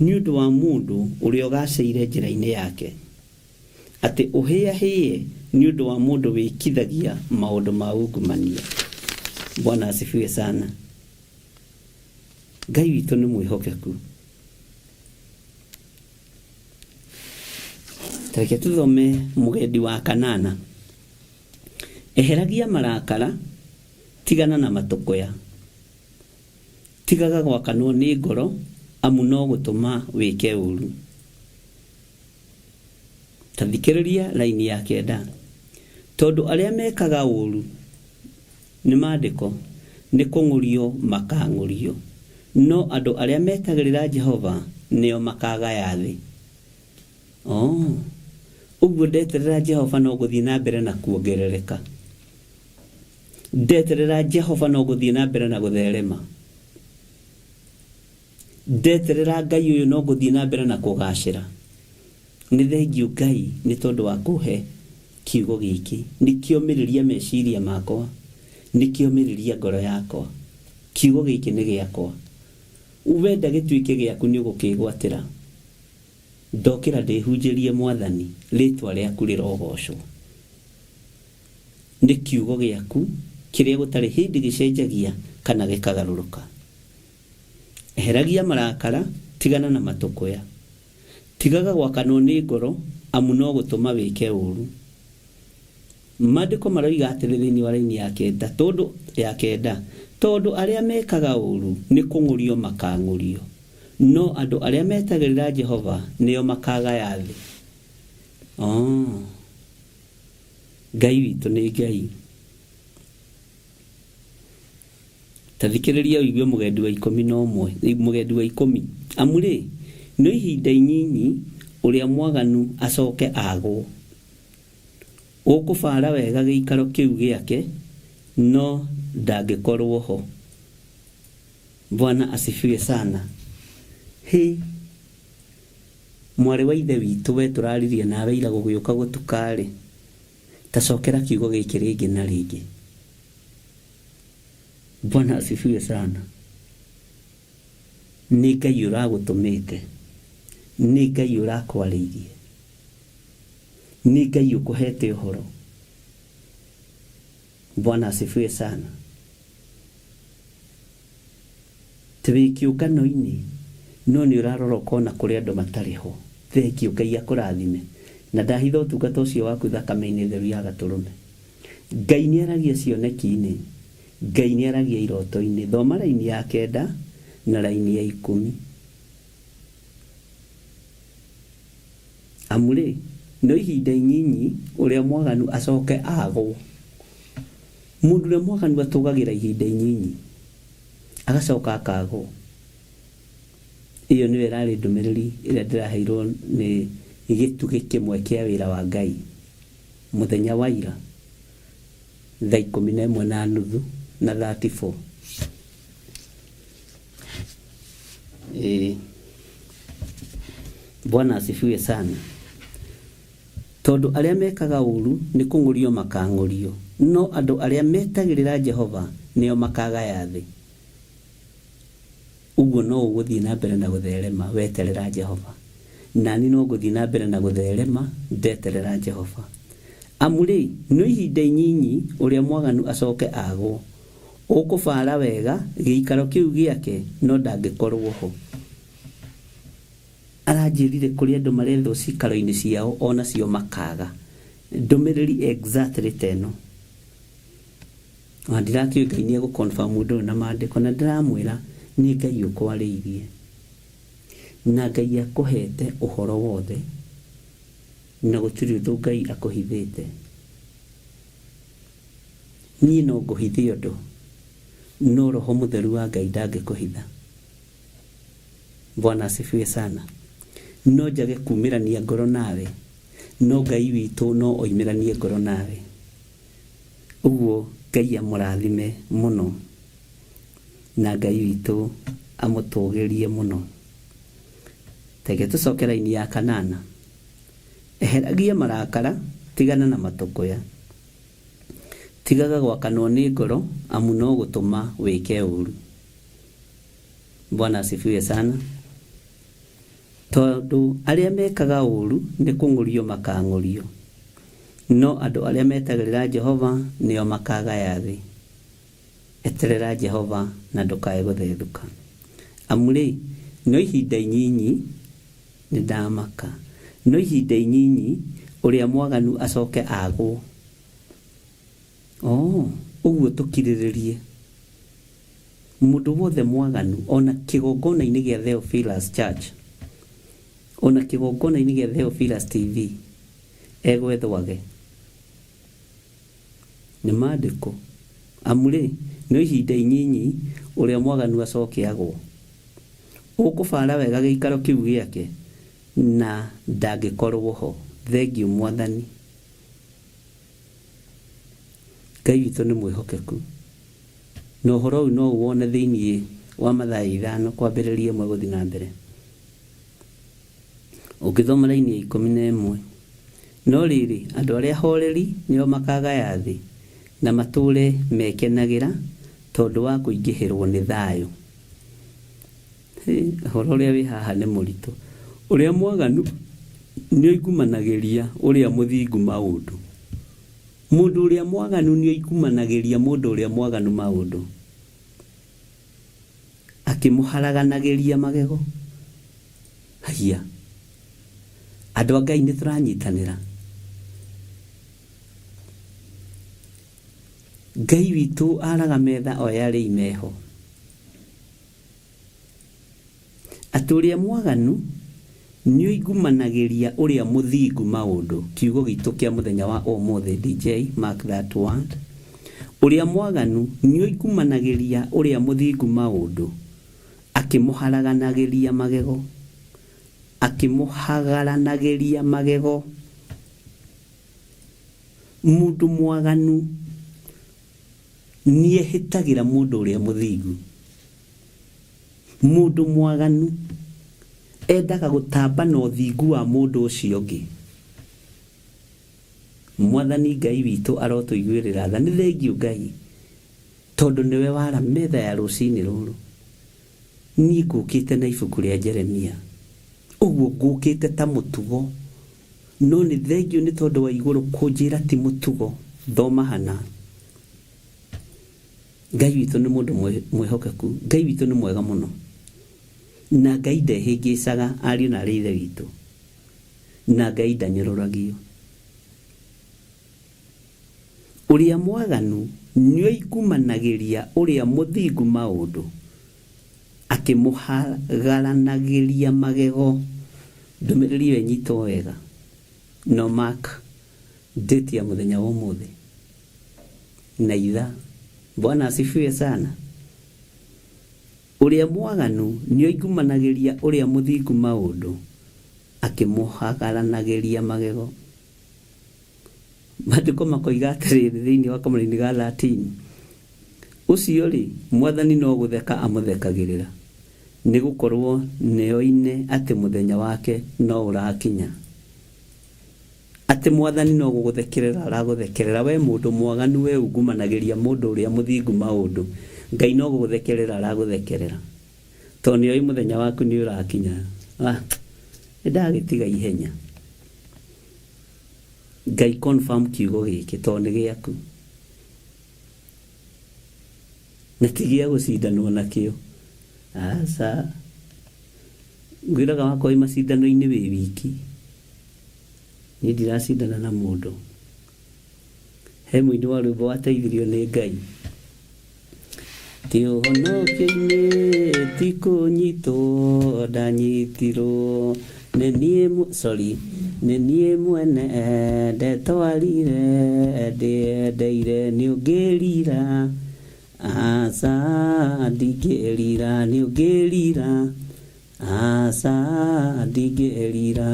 nĩ ũndũ wa mũndũ ũrĩa ũgacĩire njĩra-inĩ yake. Atĩ ũhĩahĩe nĩ ũndũ wa mũndũ wĩkithagia maũndũ ma ungumania. Bwana asifiwe sana. Ngai witũ nĩ mwĩhokeku. Tareke tũthome mũgendi wa kanana. Eheragia marakara, tigana na matũkũya. Tigaga gwakanwo nĩ ngoro, amu no gũtũma wĩke ũru. Ta thikĩrĩria raini ya kenda. Tondũ arĩa mekaga ũru nĩ maandĩko nĩ kũng'ũrio makang'ũrio, no andũ arĩa metagĩrĩra Jehova nĩo makagaya thĩ. Oh, ũguo ndeterera Jehova no gũthiĩ na mbere na kuongerereka. Ndeterera Jehova no gũthiĩ na mbere na gũtherema. Ndeterera Ngai ũyũ no gũthiĩ na mbere na kũgacĩra. Nĩ thengiũ Ngai nĩ tondũ wa kũhe kiugo gĩkĩ. Nĩkĩomĩrĩria meciria makwa, nĩkĩomĩrĩria ngoro yakwa. Kiugo gĩkĩ nĩ gĩakwa. Wenda gĩtuĩke gĩaku nĩ ũgũkĩgwatĩra. Ndokĩra ndĩhunjĩrie mwathani, rĩtwa rĩaku rĩrogocwo. Nĩ kiugo gĩaku kĩrĩa gũtarĩ hĩndĩ gĩcenjagia kana gĩkagarũrũka. Eheragia marakara, tigana na matũkũya. Tigaga gwakanwo nĩ ngoro, amu no gũtũma wĩke ũru. Maandĩko maroiga atĩrĩ thĩinĩ wa raini ya kenda, tondũ ya kenda, tondũ arĩa mekaga ũru nĩ kũng'ũrio makang'ũrio, no andũ arĩa metagĩrĩra Jehova nĩo makagaya thĩ. Oh. Ngai witũ nĩ Ngai. Ta thikĩrĩria ũigue mũgendi wa ikũmi na ũmwe, mũgendi wa ikũmi. Amu rĩ, no ihinda inyinyi ũrĩa mwaganu acoke agwo. Ũkũbara wega gĩikaro kĩu gĩake, no ndangĩkorwo ho. Bwana asifiwe sana. Hĩ, mwarĩ wa ithe witũ we tũraririe nawe ira gũgĩũka gũtuka-rĩ, ta cokera kiugo gĩkĩ rĩngĩ na rĩngĩ. Bwana asifiwe sana. Nĩ Ngai ũragũtũmĩte, nĩ Ngai ũrakwarĩirie, nĩ Ngai ũkũhete ũhoro. Bwana asifiwe sana. Ti wĩ kĩũngano-inĩ no nĩ ũrarora ũkona kũrĩ andũ matarĩ ho. Thengiũ, Ngai akũrathime. Na ndahitha ũtungata ũcio waku thakame-inĩ theru ya gatũrũme. Ngai nĩ aragia cioneki-inĩ, Ngai nĩ aragia iroto-inĩ. Thoma raini ya kenda na raini ya ikũmi. Amu rĩ, no ihinda inyinyi ũrĩa mwaganu acoke agwo. Mũndũ ũrĩa mwaganu atũgagĩra ihinda inyinyi agacoka akagwo. Ĩyo nĩyo ĩrarĩ ndũmĩrĩri ĩrĩa ndĩraheirwo nĩ gĩtugĩ kĩmwe kĩa wĩra wa Ngai mũthenya wa ira thaa 11:30 na 34. Ĩĩ, Bwana asifiwe sana. Tondũ arĩa mekaga ũũru nĩ kũng'ũrio makang'ũrio, no andũ arĩa metagĩrĩra Jehova nĩo makagaya thĩ. Ũguo no ũgũthiĩ na mbere na gũtherema weterera Jehova. Nani no ngũthiĩ na mbere na gũtherema ndeterera Jehova. Amu rĩ, no ihinda inyinyi ũrĩa mwaganu acoke agwo. Ũkũbara wega gĩikaro kĩu gĩake no ndangĩkorwo ho. Aranjĩrire kũrĩ andũ marethwo cikaro-inĩ ciao onacio makaga. Ndũmĩrĩri exactly ta ĩno. Ona ndirakĩũĩ Ngai nĩ egũ confirm ũndũ ũyũ na maandĩko na ndĩramwĩra nĩ Ngai ũkwarĩirie. Na Ngai akũhete ũhoro wothe na gũtirĩ ũndũ Ngai akũhithĩte. Niĩ no ngũhithe ũndũ no Roho Mũtheru wa Ngai ndangĩkũhitha. Bwana asifiwe sana. No njage kumĩrania ngoro nawe no Ngai witũ no oimĩranie ngoro nawe. Ũguo Ngai amũrathime mũno na Ngai witũ amũtũgĩrie mũno. Reke tũcoke raini ya kanana. Eheragia marakara, tigana na matũkũya. Tigaga gwakanwo nĩ ngoro amu no gũtũma wĩke ũru. Bwana asifiwe sana. Tondũ arĩa mekaga ũru nĩ kũng'ũrio makang'ũrio, no andũ arĩa metagĩrĩra Jehova nĩo makagaya thĩ. Eterera Jehova na ndũkae gũthethũka. Amu rĩ, no ihinda inyinyi nĩ ndamaka, no ihinda inyinyi ũrĩa mwaganu acoke agwo. Oh, ũguo tũkirĩrĩrie. Mũndũ wothe mwaganu ona kĩgongona-inĩ gĩa Theophilus Church, ona kĩgongona-inĩ gĩa Theophilus TV, egwethwage. Nĩ maandĩko. Amu rĩ, no ihinda inyinyi ũrĩa mwaganu acoke agwo. Ũkũbara wega gĩikaro kĩu gĩake na ndangĩkorwo ho. Thengiũ Mwathani. Ngai witũ nĩ mwĩhokeku. Na ũhoro ũyũ no ũwone thĩinĩ wa Mathayo 5 kwambĩrĩria 1 gũthiĩ na mbere. Ũngĩthoma raini ya 11. No rĩrĩ, andũ arĩa ahoreri nĩo makagaya thĩ, na matũũre mekenagĩra tondũ wa kũingĩhĩrwo nĩ thayũ. Ũhoro ũrĩa wĩ haha nĩ mũritũ. Ũrĩa mwaganu nĩoigumanagĩria ũrĩa mũthingu maũndũ. Mũndũ ũrĩa mwaganu nĩoigumanagĩria mũndũ ũrĩa mwaganu maũndũ. Akĩmũharaganagĩria magego. Haiya. Andũ a Ngai nĩ tũranyitanĩra. Ngai witũ araga metha o yarĩ meho. Atĩ ũrĩa mwaganu nĩoigumanagĩria ũrĩa mũthingu maũndũ. Kiugo gitũ kĩa mũthenya wa ũmũthĩ, DJ, mark that word. Ũrĩa mwaganu nĩoigumanagĩria ũrĩa mũthingu maũndũ, akĩmũharaganagĩria magego. Akĩmũhagaranagĩria magego. Mũndũ mwaganu nĩehĩtagĩra mũndũ ũrĩa mũthingu. Mũndũ mwaganu endaga gũtamba na ũthingu wa mũndũ ũcio ũngĩ. Mwathani Ngai witũ arotũiguĩrĩra tha. Nĩ thengiũ Ngai tondũ nĩwe wara metha ya rũcinĩ rũrũ. Niĩ ngũkĩte na ibuku rĩa Jeremia. Ũguo ngũkĩte ta mũtugo. No nĩ thengiũ nĩ tondũ wa igũrũ kũnjĩra ti mũtugo. Thoma hana. Ngai witũ nĩ mũndũ mwĩhokeku. Ngai witũ nĩ mwega mũno. Na Ngai ndehĩngĩcaga ariũ na arĩ ithe witũ. Na Ngai ndanyũrũragio. Ũrĩa mwaganu nĩoigumanagĩria ũrĩa mũthingu maũndũ, akĩmũhagaranagĩria magego. Ndũmĩrĩri ĩyo ĩnyitwo wega. No mark date ya mũthenya wa ũmũthĩ. Na ithaa. Bwana asifiwe sana. Ũrĩa mwaganu nĩoingumanagĩria ũrĩa mũthingu maũndũ, akĩmũhagaranagĩria magego. Maandĩko makoiga atĩrĩrĩ thĩinĩ wa kamũraini ga 13, ũcio rĩ, mwathani no gũtheka amũthekagĩrĩra, nĩ gũkorwo nĩoine atĩ mũthenya wake no ũrakinya. Atĩ mwathani no gũgũthekerera aragũthekerera, we mũndũ mwaganu, we ungumanagĩria mũndũ ũrĩa mũthingu maũndũ, Ngai no gũgũthekerera aragũthekerera, tondũ nĩoĩ mũthenya waku nĩ ũrakinya. Ah, nĩndagĩtiga ihenya. Ngai confirm kiugo gĩkĩ tondũ nĩ gĩaku na ti gĩa gũcindanwo nakĩo. Aca, ngwĩraga wakorwo wĩ macindano-inĩ wĩ wiki, niĩ ndiracindana na mũndũ. He mũini wa rwĩmbo wateithirio nĩ Ngai. Ti ũhonokio-inĩ ti kũnyitwo ndanyitirwo nĩ niĩ sorry nĩ niĩ mwene ndetwarire ndĩendeire nĩ ũngĩrira aca ndingĩrira nĩ ũngĩrira aca ndingĩrira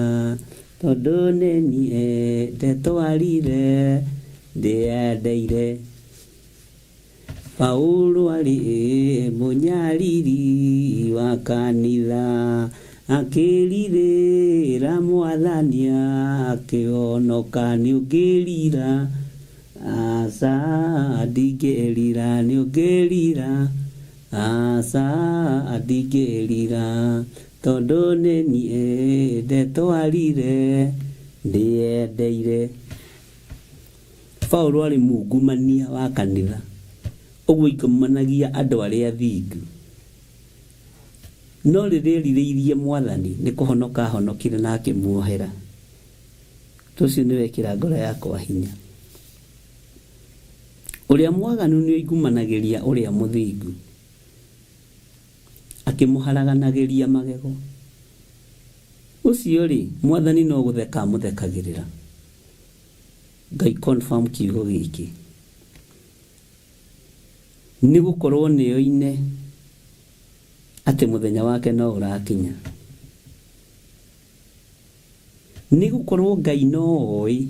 tondũ nĩ niĩ ndetwarire ndĩendeire. Paulo arĩ mũnyariri wa kanitha akĩrirĩra mwathani akĩhonoka nĩ ũngĩrira aca ndingĩrira nĩ ũngĩrira aca ndingĩrira tondũ nĩ niĩ ndetwarire ndĩendeire. Paulo arĩ mungumania wa kanitha ũguo aingumanagia andũ arĩa athingu, no rĩrĩa erirĩirie mwathani nĩ kũhonoka ahonokire na akĩmuohera. Ũndũ ũcio nĩ wekĩra ngoro yakwa hinya. Ũrĩa mwaganu nĩ oingumanagĩria ũrĩa mũthingu, akĩmũharaganagĩria magego. Ũcio rĩ, mwathani no gũtheka amũthekagĩrĩra. Ngai confirm kiugo gĩkĩ, nĩ gũkorwo nĩoine atĩ mũthenya wake no ũrakinya. Nĩ gũkorwo Ngai no oĩ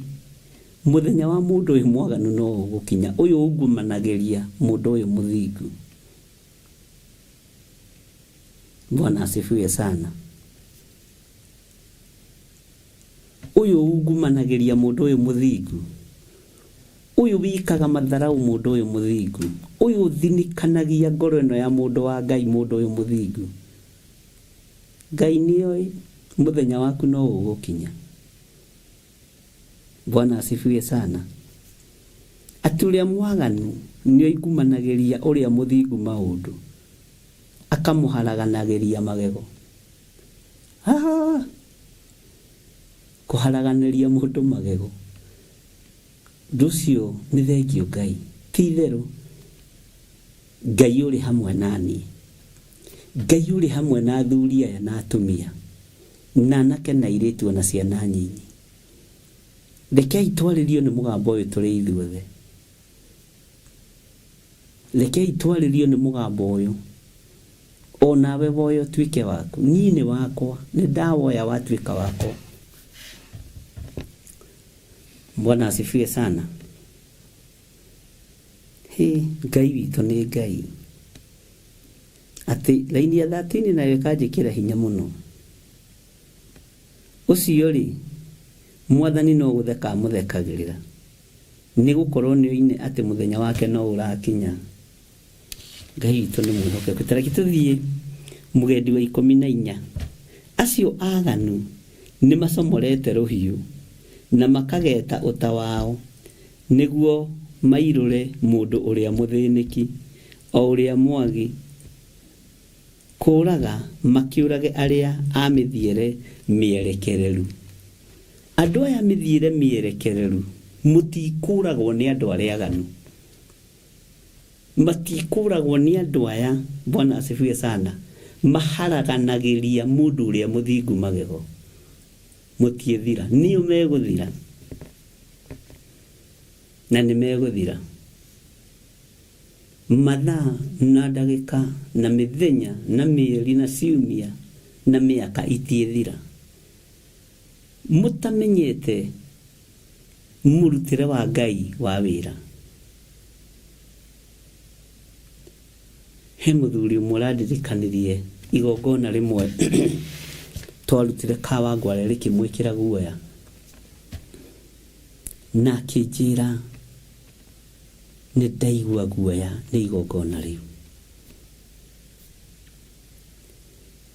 mũthenya wa mũndũ ũyũ mwaganu no ũgũkinya, ũyũ ungumanagĩria mũndũ ũyũ mũthingu. Bwana asifiwe sana. Ũyũ ungumanagĩria mũndũ ũyũ mũthingu, ũyũ wikaga matharau mũndũ ũyũ mũthingu, ũyũ ũthinikanagia ngoro ĩno ya mũndũ wa Ngai mũndũ ũyũ mũthingu, Ngai nĩoĩ mũthenya waku no ũgũkinya. Bwana asifiwe sana. Atĩ ũrĩa mwaganu nĩ oingumanagĩria ũrĩa mũthingu maũndũ, akamũharaganagĩria magego. Ah, kũharaganĩria mũndũ magego, ũndũ ũcio nĩ thengio Ngai. Ti itherũ Ngai ũrĩ hamwe na niĩ, Ngai ũrĩ hamwe na athuri aya na atumia, na anake na airĩtu ona ciana nyinyi. Rekei twarĩrio nĩ mũgambo ũyũ tũrĩ ithuothe. Rekei twarĩrio nĩ mũgambo ũyũ, onawe woya ũtuĩke waku. Niĩ nĩ wakwa, nĩ ndawoya watuĩka wakwa. Bwana asifiwe sana. Hĩ, Ngai witũ nĩ Ngai. Atĩ raini ya 13 nayo ĩkanjĩkĩra hinya mũno. Ũcio rĩ, mwathani no gũtheka amũthekagĩrĩra, nĩ gũkorwo nĩoine atĩ mũthenya wake no ũrakinya. Ngai witũ nĩ mwĩhokeku. Ta reke tũthiĩ mũgendi wa 14. Acio aganu nĩ macomorete rũhiũ na makageta ũta wao nĩguo mairũre mũndũ ũrĩa mũthĩnĩki, o ũrĩa mwagi, kũũraga makĩũrage arĩa a mĩthiĩre mĩerekereru. Andũ aya mĩthiĩre mĩerekereru mũtikũragwo nĩ andũ arĩa aganu, matikũragwo nĩ andũ aya. Bwana asifiwe sana. Maharaganagĩria mũndũ ũrĩa mũthingu magego, mũtiĩthira, nĩo megũthira na nĩ megũthira. Mathaa na ndagĩka na mĩthenya na mĩeri na ciumia na mĩaka itiĩthira mũtamenyete mũrutĩre wa Ngai wa wĩra. He mũthuri ũmwe ũrandirikanirie igongona rĩmwe twarutire Kawangware rĩkĩmwĩkĩra guoya, na akĩnjĩra nĩ ndaigua guoya nĩ igongona rĩu,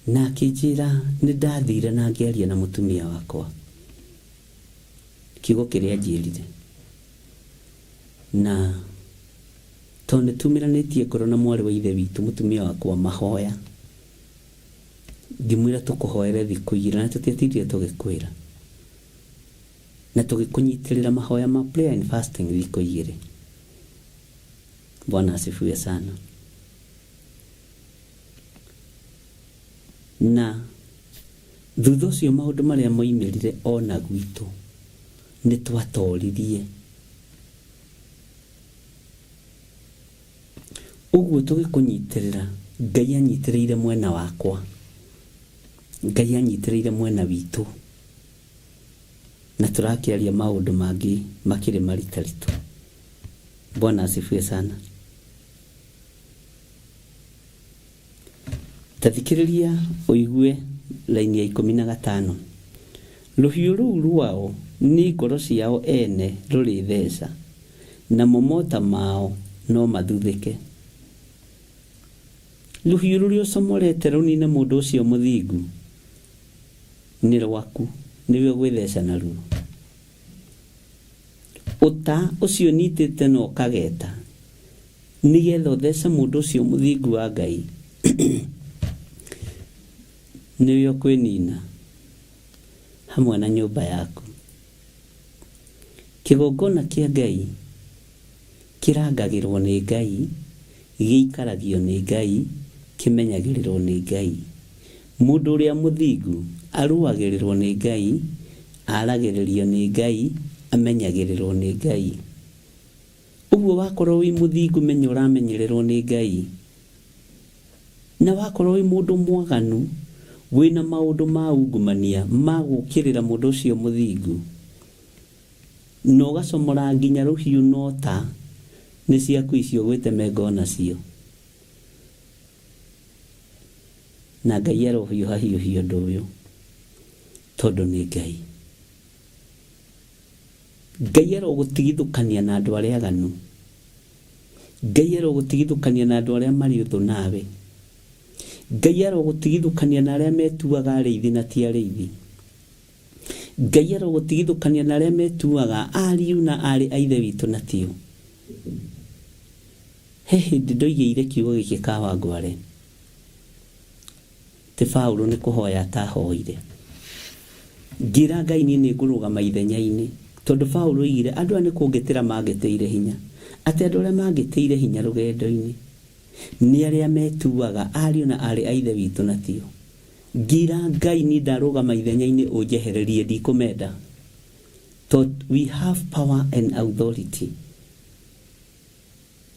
na akĩnjĩra nĩ ndathire na ngĩaria na mũtumia wakwa, kiugo kĩrĩa anjĩrire, na tondũ nĩ tumĩranĩtie ngoro na mwarĩ wa ithe witũ mũtumia wakwa mahoya, ngĩmwĩra tũkũhoere thikũ igĩrĩ na tũtiatindire tũgĩkwĩra, na tũgĩkũnyitĩrĩra mahoya ma prayer and fasting thikũ igĩrĩ. Bwana asifiwe sana. Na thutha ũcio maũndũ marĩa moimĩrire ona gwitũ nĩ twatoririe. Ũguo tũgĩkũnyitĩrĩra, Ngai anyitĩrĩire mwena wakwa, Ngai anyitĩrĩire mwena witũ, na tũrakĩaria maũndũ mangĩ makĩrĩ maritaritũ. Bwana asifiwe sana. Ta thikĩrĩria ũigue raini ya 15. Rũhiũ rũu rwao nĩ ngoro ciao ene rũrĩtheca, namo mota mao no mathuthĩke. Rũhiũ rũrĩa ũcomorete rũnine mũndũ ũcio mũthingu nĩ rwaku, nĩwe ũgwĩtheca naruo. Ũta ũcio ũnyitĩte na ũkageta nĩgetha ũthece mũndũ ũcio mũthingu wa Ngai nĩwe ũkwĩnina hamwe na nyũmba yaku. Kĩgongona kĩa Ngai kĩrangagĩrwo nĩ Ngai, gĩikaragio nĩ Ngai, kĩmenyagĩrĩrwo nĩ Ngai. Mũndũ ũrĩa mũthingu arũagĩrĩrwo nĩ Ngai, aragĩrĩrio nĩ Ngai, amenyagĩrĩrwo nĩ Ngai. Ũguo wakorwo wĩ mũthingu menya ũramenyererwo nĩ Ngai, na wakorwo wĩ mũndũ mwaganu wĩna maũndũ ma ungumania ma gũkĩrĩra mũndũ ũcio mũthingu, na ũgacomora nginya rũhiũ nota nĩ ciaku icio gwĩtemenga onacio, na Ngai arohiũha hiũhia ũndũ ũyũ tondũ nĩ Ngai. Ngai arogũtigithũkania na andũ arĩa aganu, Ngai arogũtigithũkania na andũ arĩa marĩ ũthũ nawe, Ngai arogũtigithũkania na arĩa metuaga arĩithi na ti arĩithi, Ngai arogũtigithũkania na arĩa metuaga ariũ na aarĩ a ithe witũ na tio. He hĩndĩ ndoigĩire kiugo gĩkĩ Kawangware ti Paũlũ nĩ kũhoya atahoire, ngĩra Ngai niĩ nĩ ngũrũgama ithenya-inĩ, tondũ Paũlũ oigire andũ aya nĩ kũngĩtĩra mangĩtĩire hinya, atĩ andũ arĩa mangĩtĩire hinya rũgendo-inĩ nĩ arĩa metuaga ariũ na aarĩ a ithe witũ na tio. Ngĩra Ngai niĩ ndarũgama ithenya-inĩ ũnjehererie ndikũmenda, tondũ we have power and authority.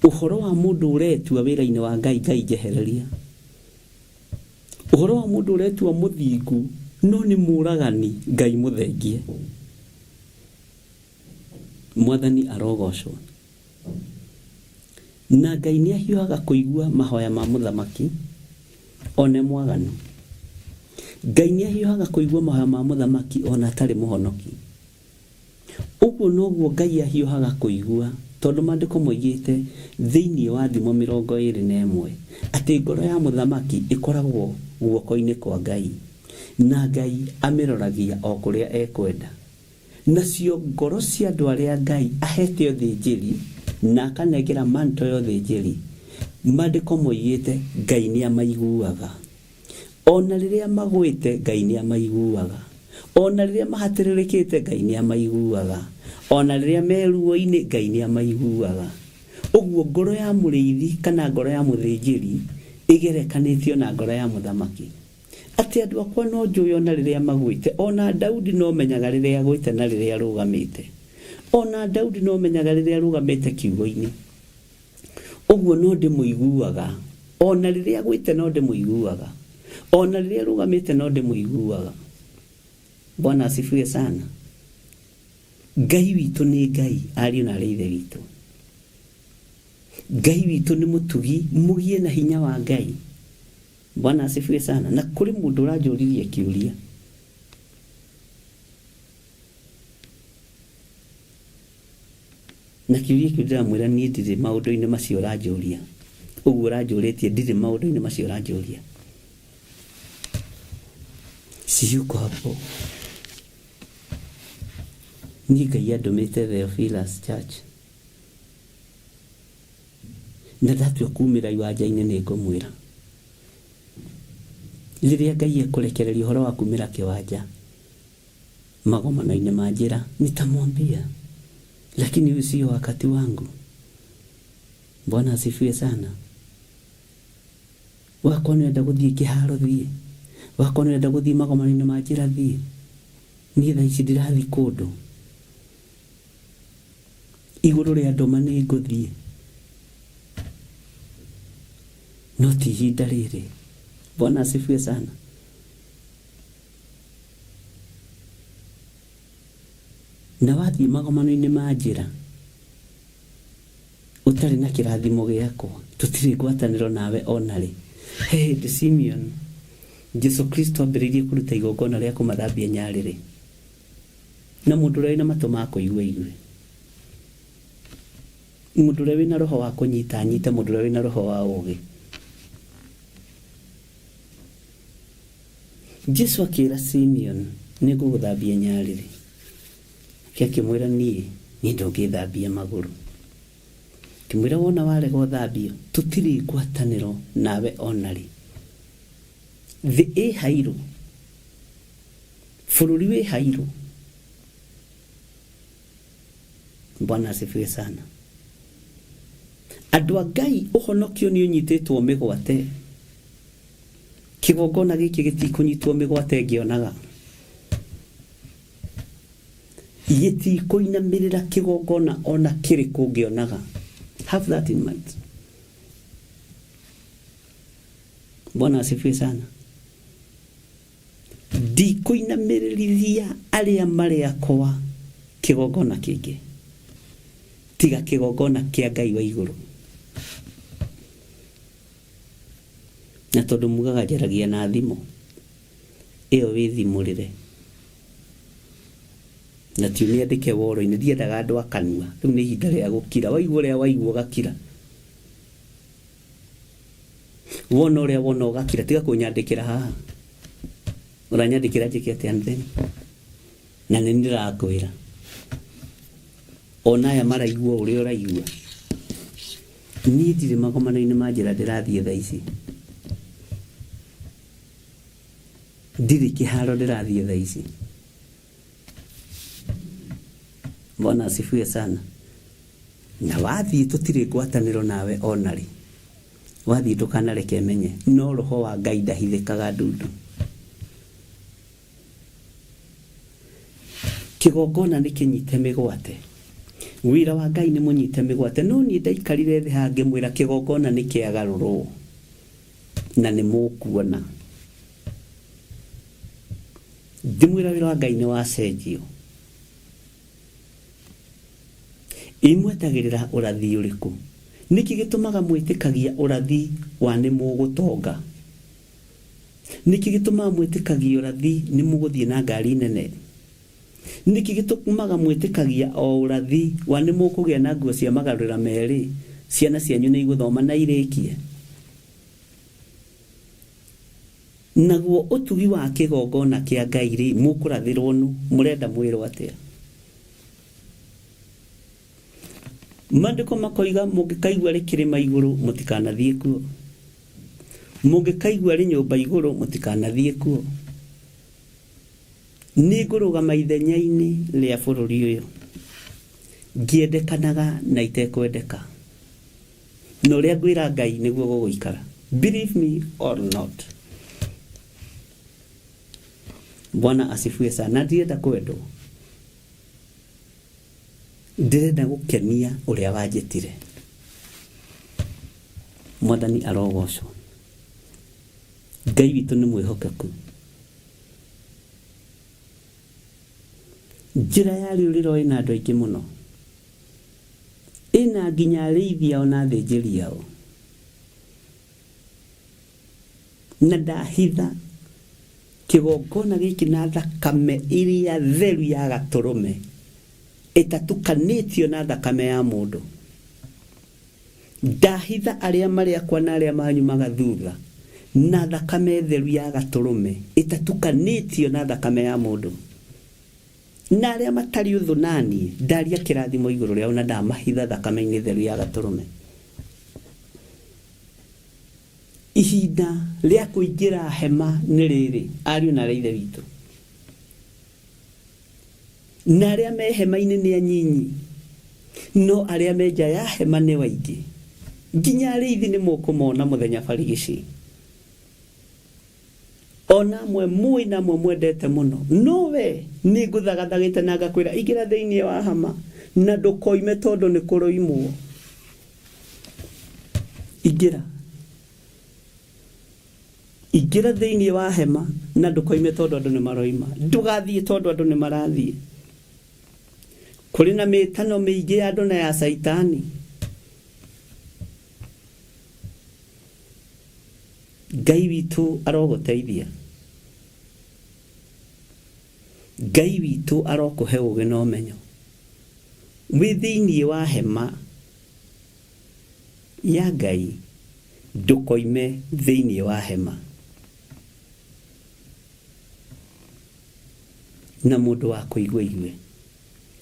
Ũhoro wa mũndũ ũretua wĩra-inĩ wa Ngai, Ngai njehereria. Ũhoro wa mũndũ ũretua mũthingu no nĩ mũragani, Ngai mũthengie. Mwathani arogocwo. Na Ngai nĩ ahiũhaga kũigua mahoya ma mũthamaki one mwaganu. Ngai nĩ ahiũhaga kũigua mahoya ma mũthamaki ona atarĩ mũhonoki. Ũguo noguo Ngai ahiũhaga kũigua, tondũ maandĩko moigĩte thĩinĩ wa Thimo 21 atĩ ngoro ya mũthamaki ĩkoragwo guoko-inĩ kwa Ngai, na Ngai amĩroragia o kũrĩa ekwenda. Nacio ngoro cia andũ arĩa Ngai ahete ũthĩnjĩri na akanengera manto ya ũthĩnjĩri, maandĩko moigĩte Ngai nĩ amaiguaga. Ona rĩrĩa magwĩte Ngai nĩ amaiguaga. Ona rĩrĩa mahatĩrĩrĩkĩte Ngai nĩ amaiguaga. Ona rĩrĩa me ruo-inĩ Ngai nĩ amaiguaga. Ũguo ngoro ya mũrĩithi kana ngoro ya mũthĩnjĩri ĩgerekanĩtio na ngoro ya mũthamaki. Atĩ andũ akwa no njũĩ ona rĩrĩa magwĩte, ona Daudi no menyaga rĩrĩa agwĩte na rĩrĩa arũgamĩte. Ona Daudi no menyaga rĩrĩa arũgamĩte kiugo-inĩ. Ũguo no ndĩmũiguaga ona rĩrĩa agwĩte no ndĩmũiguaga ona rĩrĩa arũgamĩte no ndĩmũiguaga. Bwana asifiwe sana. Ngai witũ nĩ Ngai ariũ na arĩ ithe witũ. Ngai witũ nĩ mũtugi mũgie na hinya wa Ngai. Bwana asifiwe sana. Na kũrĩ mũndũ ũranjũririe kĩũria na kĩũria kĩu ndĩramwĩra niĩ ndirĩ maũndũ-inĩ macio ũranjũria ũguo ũranjũrĩtie ndirĩ maũndũ-inĩ macio ũranjũria siyuko hapo. Niĩ Ngai andũmĩte Theophilus Church na ndatua kumĩra iwanja-inĩ nĩ ngũmwĩra rĩrĩa Ngai ekũrekereria ũhoro wa kumĩra kĩwanja magomano-inĩ ma njĩra nitamwambia, lakini huyu sio wakati wangu. Bwana asifiwe sana. Wakwa nĩ ũrenda gũthiĩ kĩharo thiĩ, wakwa nĩ ũrenda gũthiĩ magomano-inĩ ma njĩra thiĩ, niĩ thaa ici ndirathiĩ kũndũ igũrũ rĩa ndũma nĩ ngũthiĩ, no ti ihinda rĩrĩ. Bwana asifiwe sana. Na wathiĩ magomano-inĩ ma njĩra ũtarĩ na kĩrathimo gĩakwa tũtirĩ ngwatanĩro nawe ona rĩ. He hĩndĩ Simeon Jesu Kristo ambĩrĩirie kũruta igongona rĩa kũmathambia nyarĩrĩ, na mũndũ ũrĩa wĩna matũ ma kũigua aigue, mũndũ ũrĩa wĩna roho wa kũnyita anyite, mũndũ ũrĩa wĩna roho wa ũũgĩ. Jesu akĩra Simeon nĩ ngũgũthambia nyarĩrĩ, ake akĩmwĩra niĩ niĩ ndũngĩthambia magũrũ. Kĩmwĩra wona warega ũthambio tũtirĩ ngwatanĩro nawe ona rĩ. Thĩ ĩ hairũ, bũrũri wĩ hairũ. Bwana asifiwe sana. Andũ a Ngai ũhonokio nĩ ũnyitĩtwo mĩgwate. Kĩgongona gĩkĩ gĩtikũnyitwo mĩgwate ngĩonaga, gĩtikũinamĩrĩra kĩgongona ona kĩrĩkũ ngĩonaga. Have that in mind. Bwana asifiwe sana. Ndikũinamĩrĩrithia arĩa marĩ akwa kĩgongona kĩngĩ tiga kĩgongona kĩa Ngai wa igũrũ. Na tondũ mugaga njaragia na thimũ ĩyo wĩthimũrĩre na ti ũmĩandĩke woro-inĩ, ndiendaga andũ a kanua. Rĩu nĩ ihinda rĩa gũkira, waigua ũrĩa waigua ũgakira, wona ũrĩa wona ũgakira, tiga kũnyandĩkĩra haha ũranyandĩkĩra njĩke atĩa? And then na nĩ ndĩrakwĩra ona aya maraigua ũrĩa ũraigua, niĩ ndirĩ magomano-inĩ ma njĩra ndĩrathiĩ thaa ici, ndirĩ kĩharo ndĩrathiĩ thaa ici. Bwana asifiwe sana. Na wathiĩ tũtirĩ ngwatanĩro nawe ona rĩ, wathiĩ ndũkanareke menye, no roho wa Ngai ndahithĩkaga ndundu. Kĩgongona nĩ kĩnyite mĩgwate, wĩra wa Ngai nĩ mũnyite mĩgwate. No niĩ ndaikarire thĩ haha ngĩmwĩra kĩgongona nĩ kĩagarũrwo na nĩ mũkuona. Ngĩmwĩra wĩra wa Ngai nĩ wacenjio. Imwetagĩrĩra ũrathi ũrĩkũ? Nĩkĩ gĩtũmaga mwĩtĩkagia ũrathi wa nĩ mũgũtonga? Nĩkĩ gĩtũmaga mwĩtĩkagia ũrathi nĩ mũgũthiĩ na ngari nene? Nĩkĩ gĩtũmaga mwĩtĩkagia o ũrathi wa nĩ mũkũgĩa na nguo cia magarũrĩra merĩ, ciana cianyu nĩ igũthoma na irĩkie? Naguo ũtugi wa kĩgongona kĩa Ngai rĩ, mũkũrathĩrwo nũ? Mũrenda mwĩrwo atĩa? Maandĩko makoiga mũngĩkaigua rĩ kĩrĩma igũrũ mũtikanathiĩ kuo, mũngĩkaigua rĩ nyũmba igũrũ mũtikanathiĩ kuo. Nĩ ngũrũgama ithenya-inĩ rĩa bũrũri ũyũ ngĩendekanaga na itekwendeka, na ũrĩa ngwĩra Ngai nĩguo gũgũikara, believe me or not. Bwana asifiwe sana. Na ndirenda kwendwo, ndĩrenda gũkenia ũrĩa wanjĩtire. Mwathani arogocwo. Ngai witũ nĩ mwĩhokeku. Njĩra ya rĩũrĩro ĩna andũ aingĩ mũno, ĩna nginya arĩithi ao na athĩnjĩri ao. Na ndahitha kĩgongona gĩkĩ na thakame ĩrĩa theru ya gatũrũme ĩtatukanĩtio na thakame ya mũndũ. Ndahitha arĩa marĩ akwa na arĩa manyumaga thutha na thakame theru ya gatũrũme ĩtatukanĩtio na thakame ya mũndũ. Na arĩa matarĩ ũthũ naniĩ ndaria kĩrathimo igũrũ rĩao na ndamahitha thakame-inĩ theru ya gatũrũme. Ihinda rĩa kũingĩra hema nĩ rĩrĩ, ariũ na arĩa ithe witũ. Na arĩa me hema-inĩ nĩ anyinyi, no arĩa me nja ya hema nĩ waingĩ. Nginya arĩithi nĩ mũkũmona mũthenya barigici. Ona amwe mũĩ na amwe mwendete mũno, no we nĩ ngũthagathagĩte na ngakwĩra ingĩra thĩinĩ wa hama na ndũkoime tondũ nĩ kũroimwo. Ingĩra. Ingĩra thĩinĩ wa hema na ndũkoime tondũ andũ nĩ maroima. Ndũgathiĩ tondũ andũ nĩ marathiĩ. Kũrĩ na mĩtano mĩingĩ ya andũ na ya caitani. Ngai witũ arogũteithia. Ngai witũ arokũhe ũũgĩ na ũmenyo. Wĩ thĩinĩ wa hema ya Ngai, ndũkoime thĩinĩ wa hema. Na mũndũ wa kũigua igue.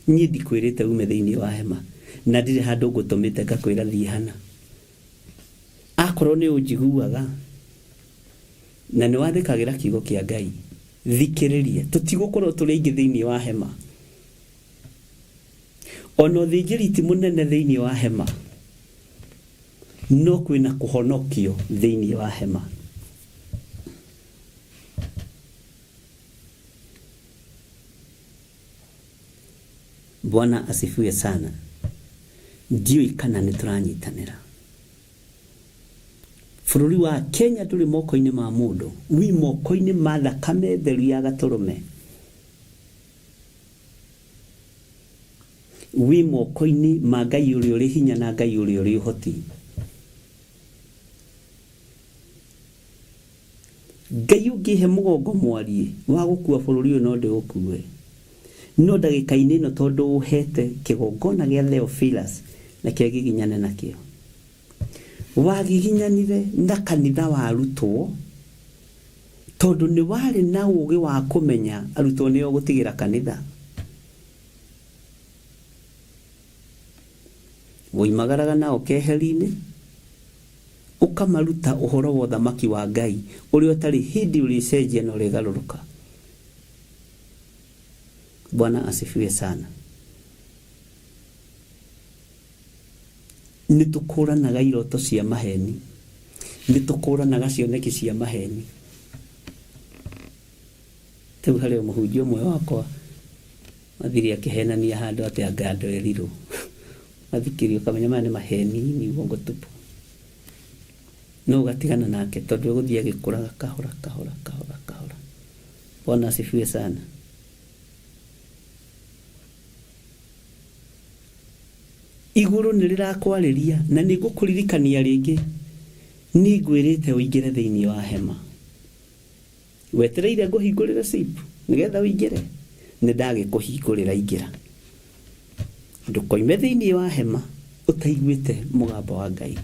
Niĩ ndikwĩrĩte ume thĩinĩ wa hema, na ndirĩ handũ ngũtũmĩte ngakwĩra thiĩ hana. Akorwo nĩ ũnjiguaga na nĩ wathĩkagĩra kiugo kĩa Ngai, thikĩrĩria. Tũtigũkorwo tũrĩ aingĩ thĩinĩ wa hema. Ona ũthĩnjĩri ti mũnene thĩinĩ wa hema, no kwĩna kũhonokio thĩinĩ wa hema. Bwana asifiwe sana. Ndiũĩ kana nĩ tũranyitanĩra. Bũrũri wa Kenya ndũrĩ moko-inĩ ma mũndũ, wĩ moko-inĩ ma thakame theru ya gatũrũme. Wĩ moko-inĩ ma Ngai ũrĩa ũrĩ hinya na Ngai ũrĩa ũrĩ ũhoti. Ngai ũngĩhe mũgongo mwariĩ wa gũkua bũrũri ũyũ no ndĩũkue. No ndagĩka-inĩ ĩno tondũ ũhete kĩgongona gĩa Theophilus nakĩo giginyane nakĩo. Wagiginyanire na kanitha wa arutwo tondũ nĩ warĩ na ũũgĩ wa kũmenya arutwo nĩo ũgũtigĩra kanitha. Woimagaraga nao keheri-inĩ ũkamaruta ũhoro wa ũthamaki wa Ngai ũrĩa ũtarĩ hĩndĩ ũrĩcenjia na ũrĩgarũrũka. Bwana asifiwe sana. Nĩ tũkũranaga iroto cia maheni, nĩ tũkũranaga cioneki cia maheni. Rĩu harĩ o mũhunjia ũmwe wakwa athire akĩhenania handũ atĩ anga andũ erirũ. Athikĩrĩria ũkamenya maya nĩ maheni, ni uongo tupu. No ũgatigana nake tondũ egũthiĩ agĩkũraga kahora kahora kahora kahora. Bwana asifiwe sana. Igũrũ nĩ rĩrakwarĩria na nĩ ngũkũririkania rĩngĩ, nĩ ngwĩrĩte ũingĩre thĩinĩ wa hema. Wetereire ngũhingũrĩre zip nĩgetha ũingĩre? Nĩ ndagĩkũhingũrĩra, ingĩra. Ndũkoime thĩinĩ wa hema ũtaiguĩte mũgambo wa Ngai.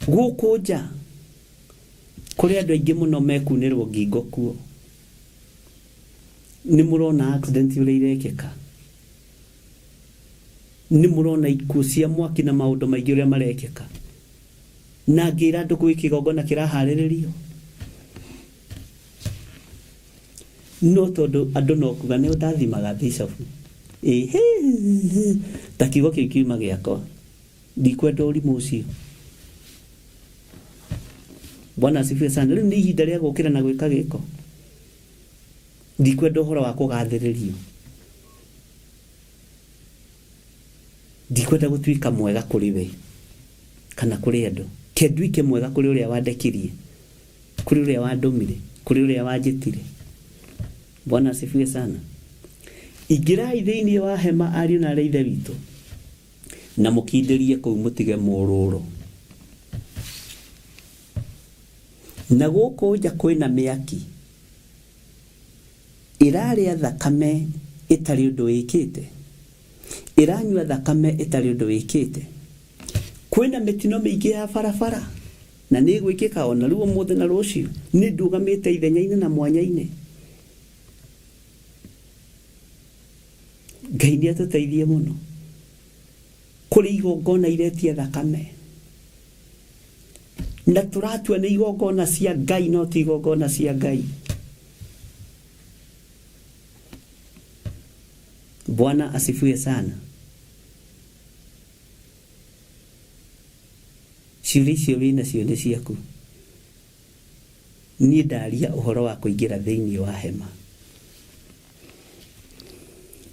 Gũkũ nja kũrĩ andũ aingĩ mũno mekunĩrwo ngingo kuo. Nĩ mũrona accident ũrĩa irekĩka, nĩ mũrona ikuũ cia mwaki na maũndũ maingĩ ũrĩa marekĩka. Na ngĩra andũ gwĩ kĩgongona kĩraharĩrĩrio, no tondũ andũ no kuga nĩ ũndathimaga bishop, ĩhĩ, ta kiugo kĩu kiuma gĩakwa, ndikwenda ũrimũ ũcio. Bwana asifiwe sana. Rĩu nĩ ihinda rĩa gũkĩra na gwĩka gĩko. Ndikwenda ũhoro wa kũgathĩrĩrio. Ndikwenda gũtuĩka mwega kũrĩ we kana kũrĩ andũ, ke nduĩke mwega kũrĩ ũrĩa wandekirie, kũrĩ ũrĩa wandũmire, kũrĩ ũrĩa wanjĩtire. Bwana asifiwe sana. Ingĩrai thĩinĩ wa hema ariũ na arĩ ithe witũ, na mũkindĩrie kũu mũtige mũrũrũ. Na gũkũ nja kwĩna mĩaki ĩrarĩa thakame ĩtarĩ ũndũ ĩkĩte, ĩranyua thakame ĩtarĩ ũndũ ĩkĩte. Kwĩna mĩtino mĩingĩ ya barabara na nĩ ĩgwĩkĩka ona rĩu ũmũthĩ na rũciũ. Nĩ ndũgamĩte ithenya-inĩ na mwanya-inĩ. Ngai nĩ atũteithie mũno. Kũrĩ igongona iretia thakame na tũratua nĩ igongona cia Ngai no ti igongona cia Ngai. Bwana asifiwe sana. Ciũria icio wĩ nacio nĩ ciaku. Niĩ ndaria ũhoro wa kũingĩra thĩinĩ wa hema.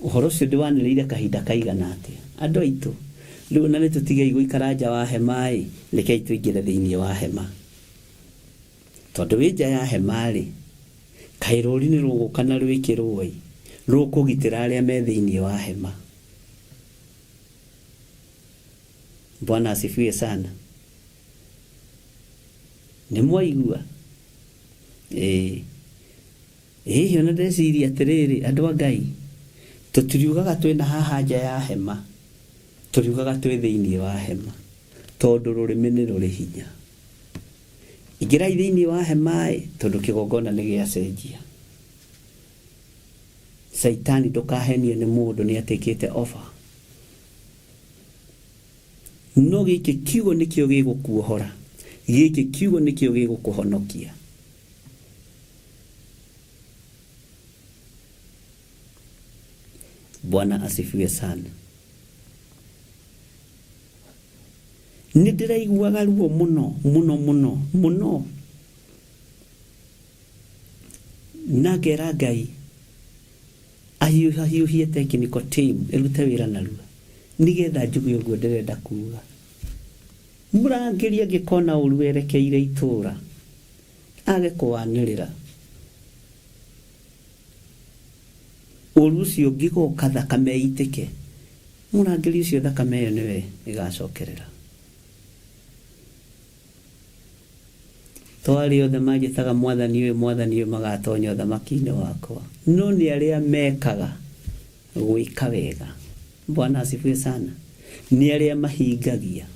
Ũhoro ũcio ndĩwanĩrĩire kahinda kaigana atĩa? Andũ aitũ, rĩu ona nĩ tũtigei gũikara nja wa hema ĩ, rekei tũingĩre thĩinĩ wa hema. Tondũ wĩ nja ya hema rĩ, kaĩ rũri nĩ rũgũka na rwĩkĩrwo ĩ, rũkũgitĩra arĩa me thĩinĩ wa hema. Bwana asifiwe sana. Nĩ mwaigua? Ĩĩ. Hihi ona ndeciria atĩrĩrĩ, andũ a Ngai, tũtiriugaga twĩna haha nja ya hema, tũriugaga twĩ thĩinĩ wa hema, tondũ rũrĩmĩ nĩ rũrĩ hinya. Ingĩrai thĩinĩ wa hema ĩ, tondũ kĩgongona nĩ gĩacenjia. Caitani ndũkahenio nĩ mũndũ nĩ atĩkĩte ofa. No gĩkĩ kiugo nĩkĩo gĩgũkuohora, gĩkĩ kiugo nĩkĩo gĩgũkũhonokia. Bwana asifiwe sana. Nĩ ndĩraiguaga ruo mũno mũno mũno mũno, na ngera Ngai ahiũhahiũhie technical team ĩrute wĩra narua nĩgetha njuge ũguo ndĩrenda kuga. Mũrangĩri angĩkona ũru werekeire itũra age kũwanĩrĩra, ũru ũcio ũngĩgoka thakame ĩitĩke, mũrangĩri ũcio thakame ĩyo nĩwe ĩgacokerera. To arĩa othe manjĩtaga mwathani ũyũ mwathani ũyũ magatonya ũthamaki-inĩ wakwa, no nĩ arĩa mekaga gwĩka wega. Bwana asifiwe sana. Nĩ arĩa mahingagia.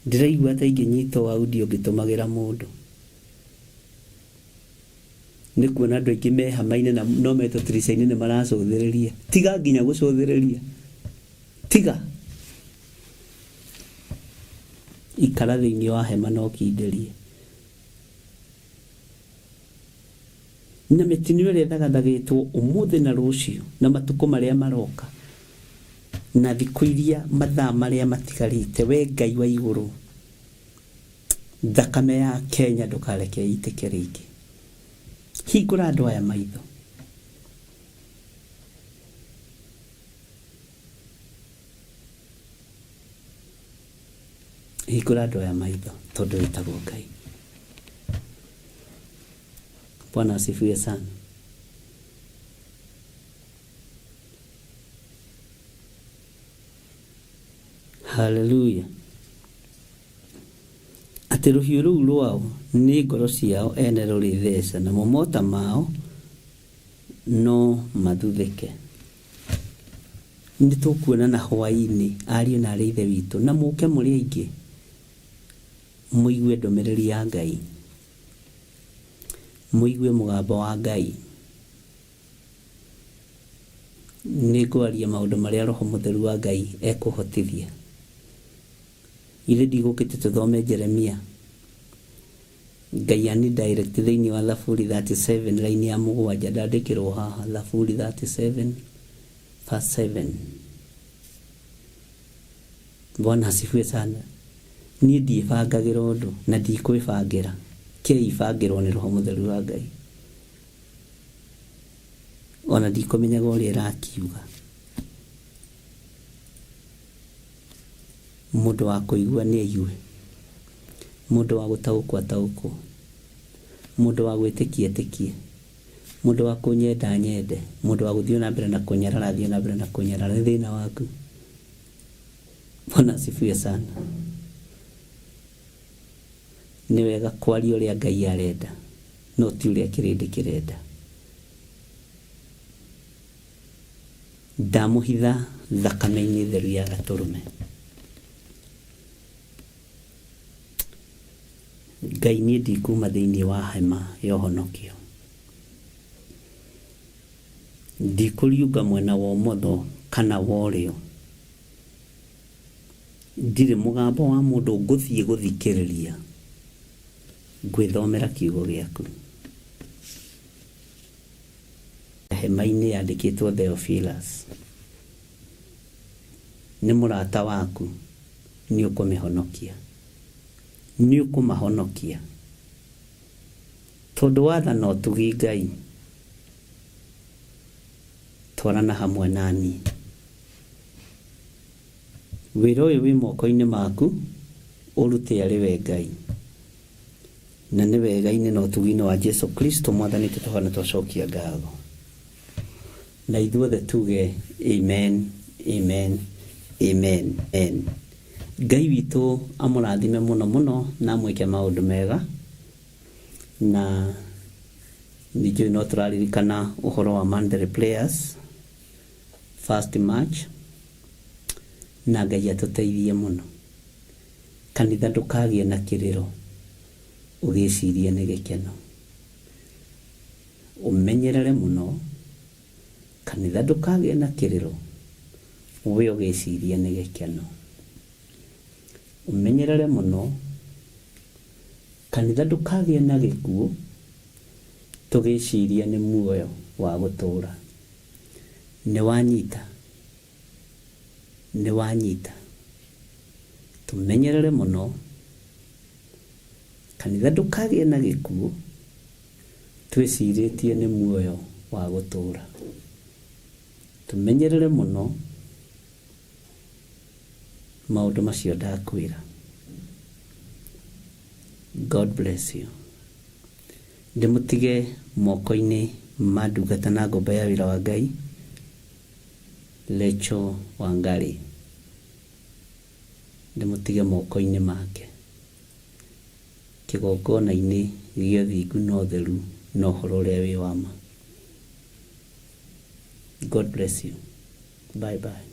Ndĩraigua ta ingĩnyitwo audio ngĩtũmagĩra mũndũ. Nĩ kuona andũ aingĩ me hama-inĩ na no metwo tirica-inĩ nĩ maracũthĩrĩria. Tiga nginya gũcũthĩrĩria. Tiga. Ikara thĩinĩ wa hema na ũkindĩrie. Na mĩtino ĩrĩa ĩthagathagĩtwo ũmũthĩ na rũciũ na matukũ marĩa maroka na thikũ iria mathaa marĩa matigarĩte, we Ngai wa igũrũ, thakame ya Kenya ndũkareke ĩitĩke rĩngĩ. Hingũra andũ aya maitho. Hingũra andũ aya maitho tondũ wĩtagwo Ngai. Bwana asifiwe sana. Haleluya. Atĩ rũhiũ rũu rwao nĩ ngoro ciao ene rũrĩtheca, namo mota mao no mathuthĩke. Nĩ tũkuonana hwaĩ-inĩ ariũ na arĩ ithe witũ, na mũke mũrĩ aingĩ mũigue ndũmĩrĩri ya Ngai, mũigue mũgambo wa Ngai. Nĩ ngwaria maũndũ marĩa Roho Mũtheru wa Ngai ekũhotithia. Ithe ndigũkĩte tũthome Jeremia. Ngai ani direct thĩinĩ wa Thaburi 37 line ya mũgwanja, ndandĩkĩrwo haha Thaburi 37 verse 7. Bwana asifiwe sana. Niĩ ndiĩbangagĩra ũndũ na ndikwĩbangĩra, kĩibangĩrwo nĩ Roho Mũtheru wa Ngai. Ona ndikũmenyaga ũrĩa ĩrakiuga. Mũndũ wa kũigua nĩ aigue, mũndũ wa gũtaũkwo ataũkwo, mũndũ wa gwĩtĩkia etĩkie, mũndũ wa kũnyenda anyende, mũndũ wa gũthiĩ na mbere na kũnyarara athiĩ na mbere na kũnyarara, nĩ thĩna waku. Bwana asifiwe sana. Nĩ wega kwaria ũrĩa Ngai arenda, no ti ũrĩa kĩrĩndĩ kĩrenda. Ndamũhitha thakame-inĩ theru ya gatũrũme. Ngai niĩ ndikuma thĩinĩ wa hema ya ũhonokio. Ndikũriũnga mwena wa ũmotho kana wa ũrĩo. Ndirĩ mũgambo wa mũndũ ngũthiĩ gũthikĩrĩria. Ngwĩthomera kiugo gĩaku. Hema-inĩ yandĩkĩtwo Theophilus. Nĩ mũrata waku, nĩ ũkũmĩhonokia. Nĩ ũkũmahonokia. Tondũ wathana ũtugi Ngai, twarana hamwe nani. Wĩra ũyũ wĩ moko-inĩ maku, ũrute arĩ we Ngai. Na nĩ wega-inĩ na ũtugi-inĩ wa Jesu Kristo mwathani tũtũhana twacokia ngatho. Na ithuothe tuge amen, amen, amen, amen. Ngai witũ amũrathime mũno mũno na amwĩke maũndũ mega. Na ningĩ no tũraririkana ũhoro wa Mandalay Players first March, na Ngai atũteithie mũno. Kanitha ndũkagĩe na kĩrĩro ũgĩcirie nĩ gĩkeno. Ũmenyerere mũno, kanitha ndũkagĩe na kĩrĩro we ũgĩcirie nĩ gĩkeno. Ũmenyerere mũno, kanitha ndũkagĩe na gĩkuũ tũgĩcirie nĩ muoyo wa gũtũũra. Nĩ wanyita, nĩ wanyita. Tũmenyerere mũno, kanitha ndũkagĩe na gĩkuũ twĩcirĩtie nĩ muoyo wa gũtũũra. Tũmenyerere mũno maũndũ macio ndakwĩra. God bless you. Ndĩmũtige moko-inĩ ma ndungata na ngombo ya wĩra wa Ngai, Rachel Wangari. Ndĩmũtige moko-inĩ make, kĩgongona-inĩ gĩa ũthingu na ũtheru na ũhoro ũrĩa wĩ wa ma. God bless you. Bye bye.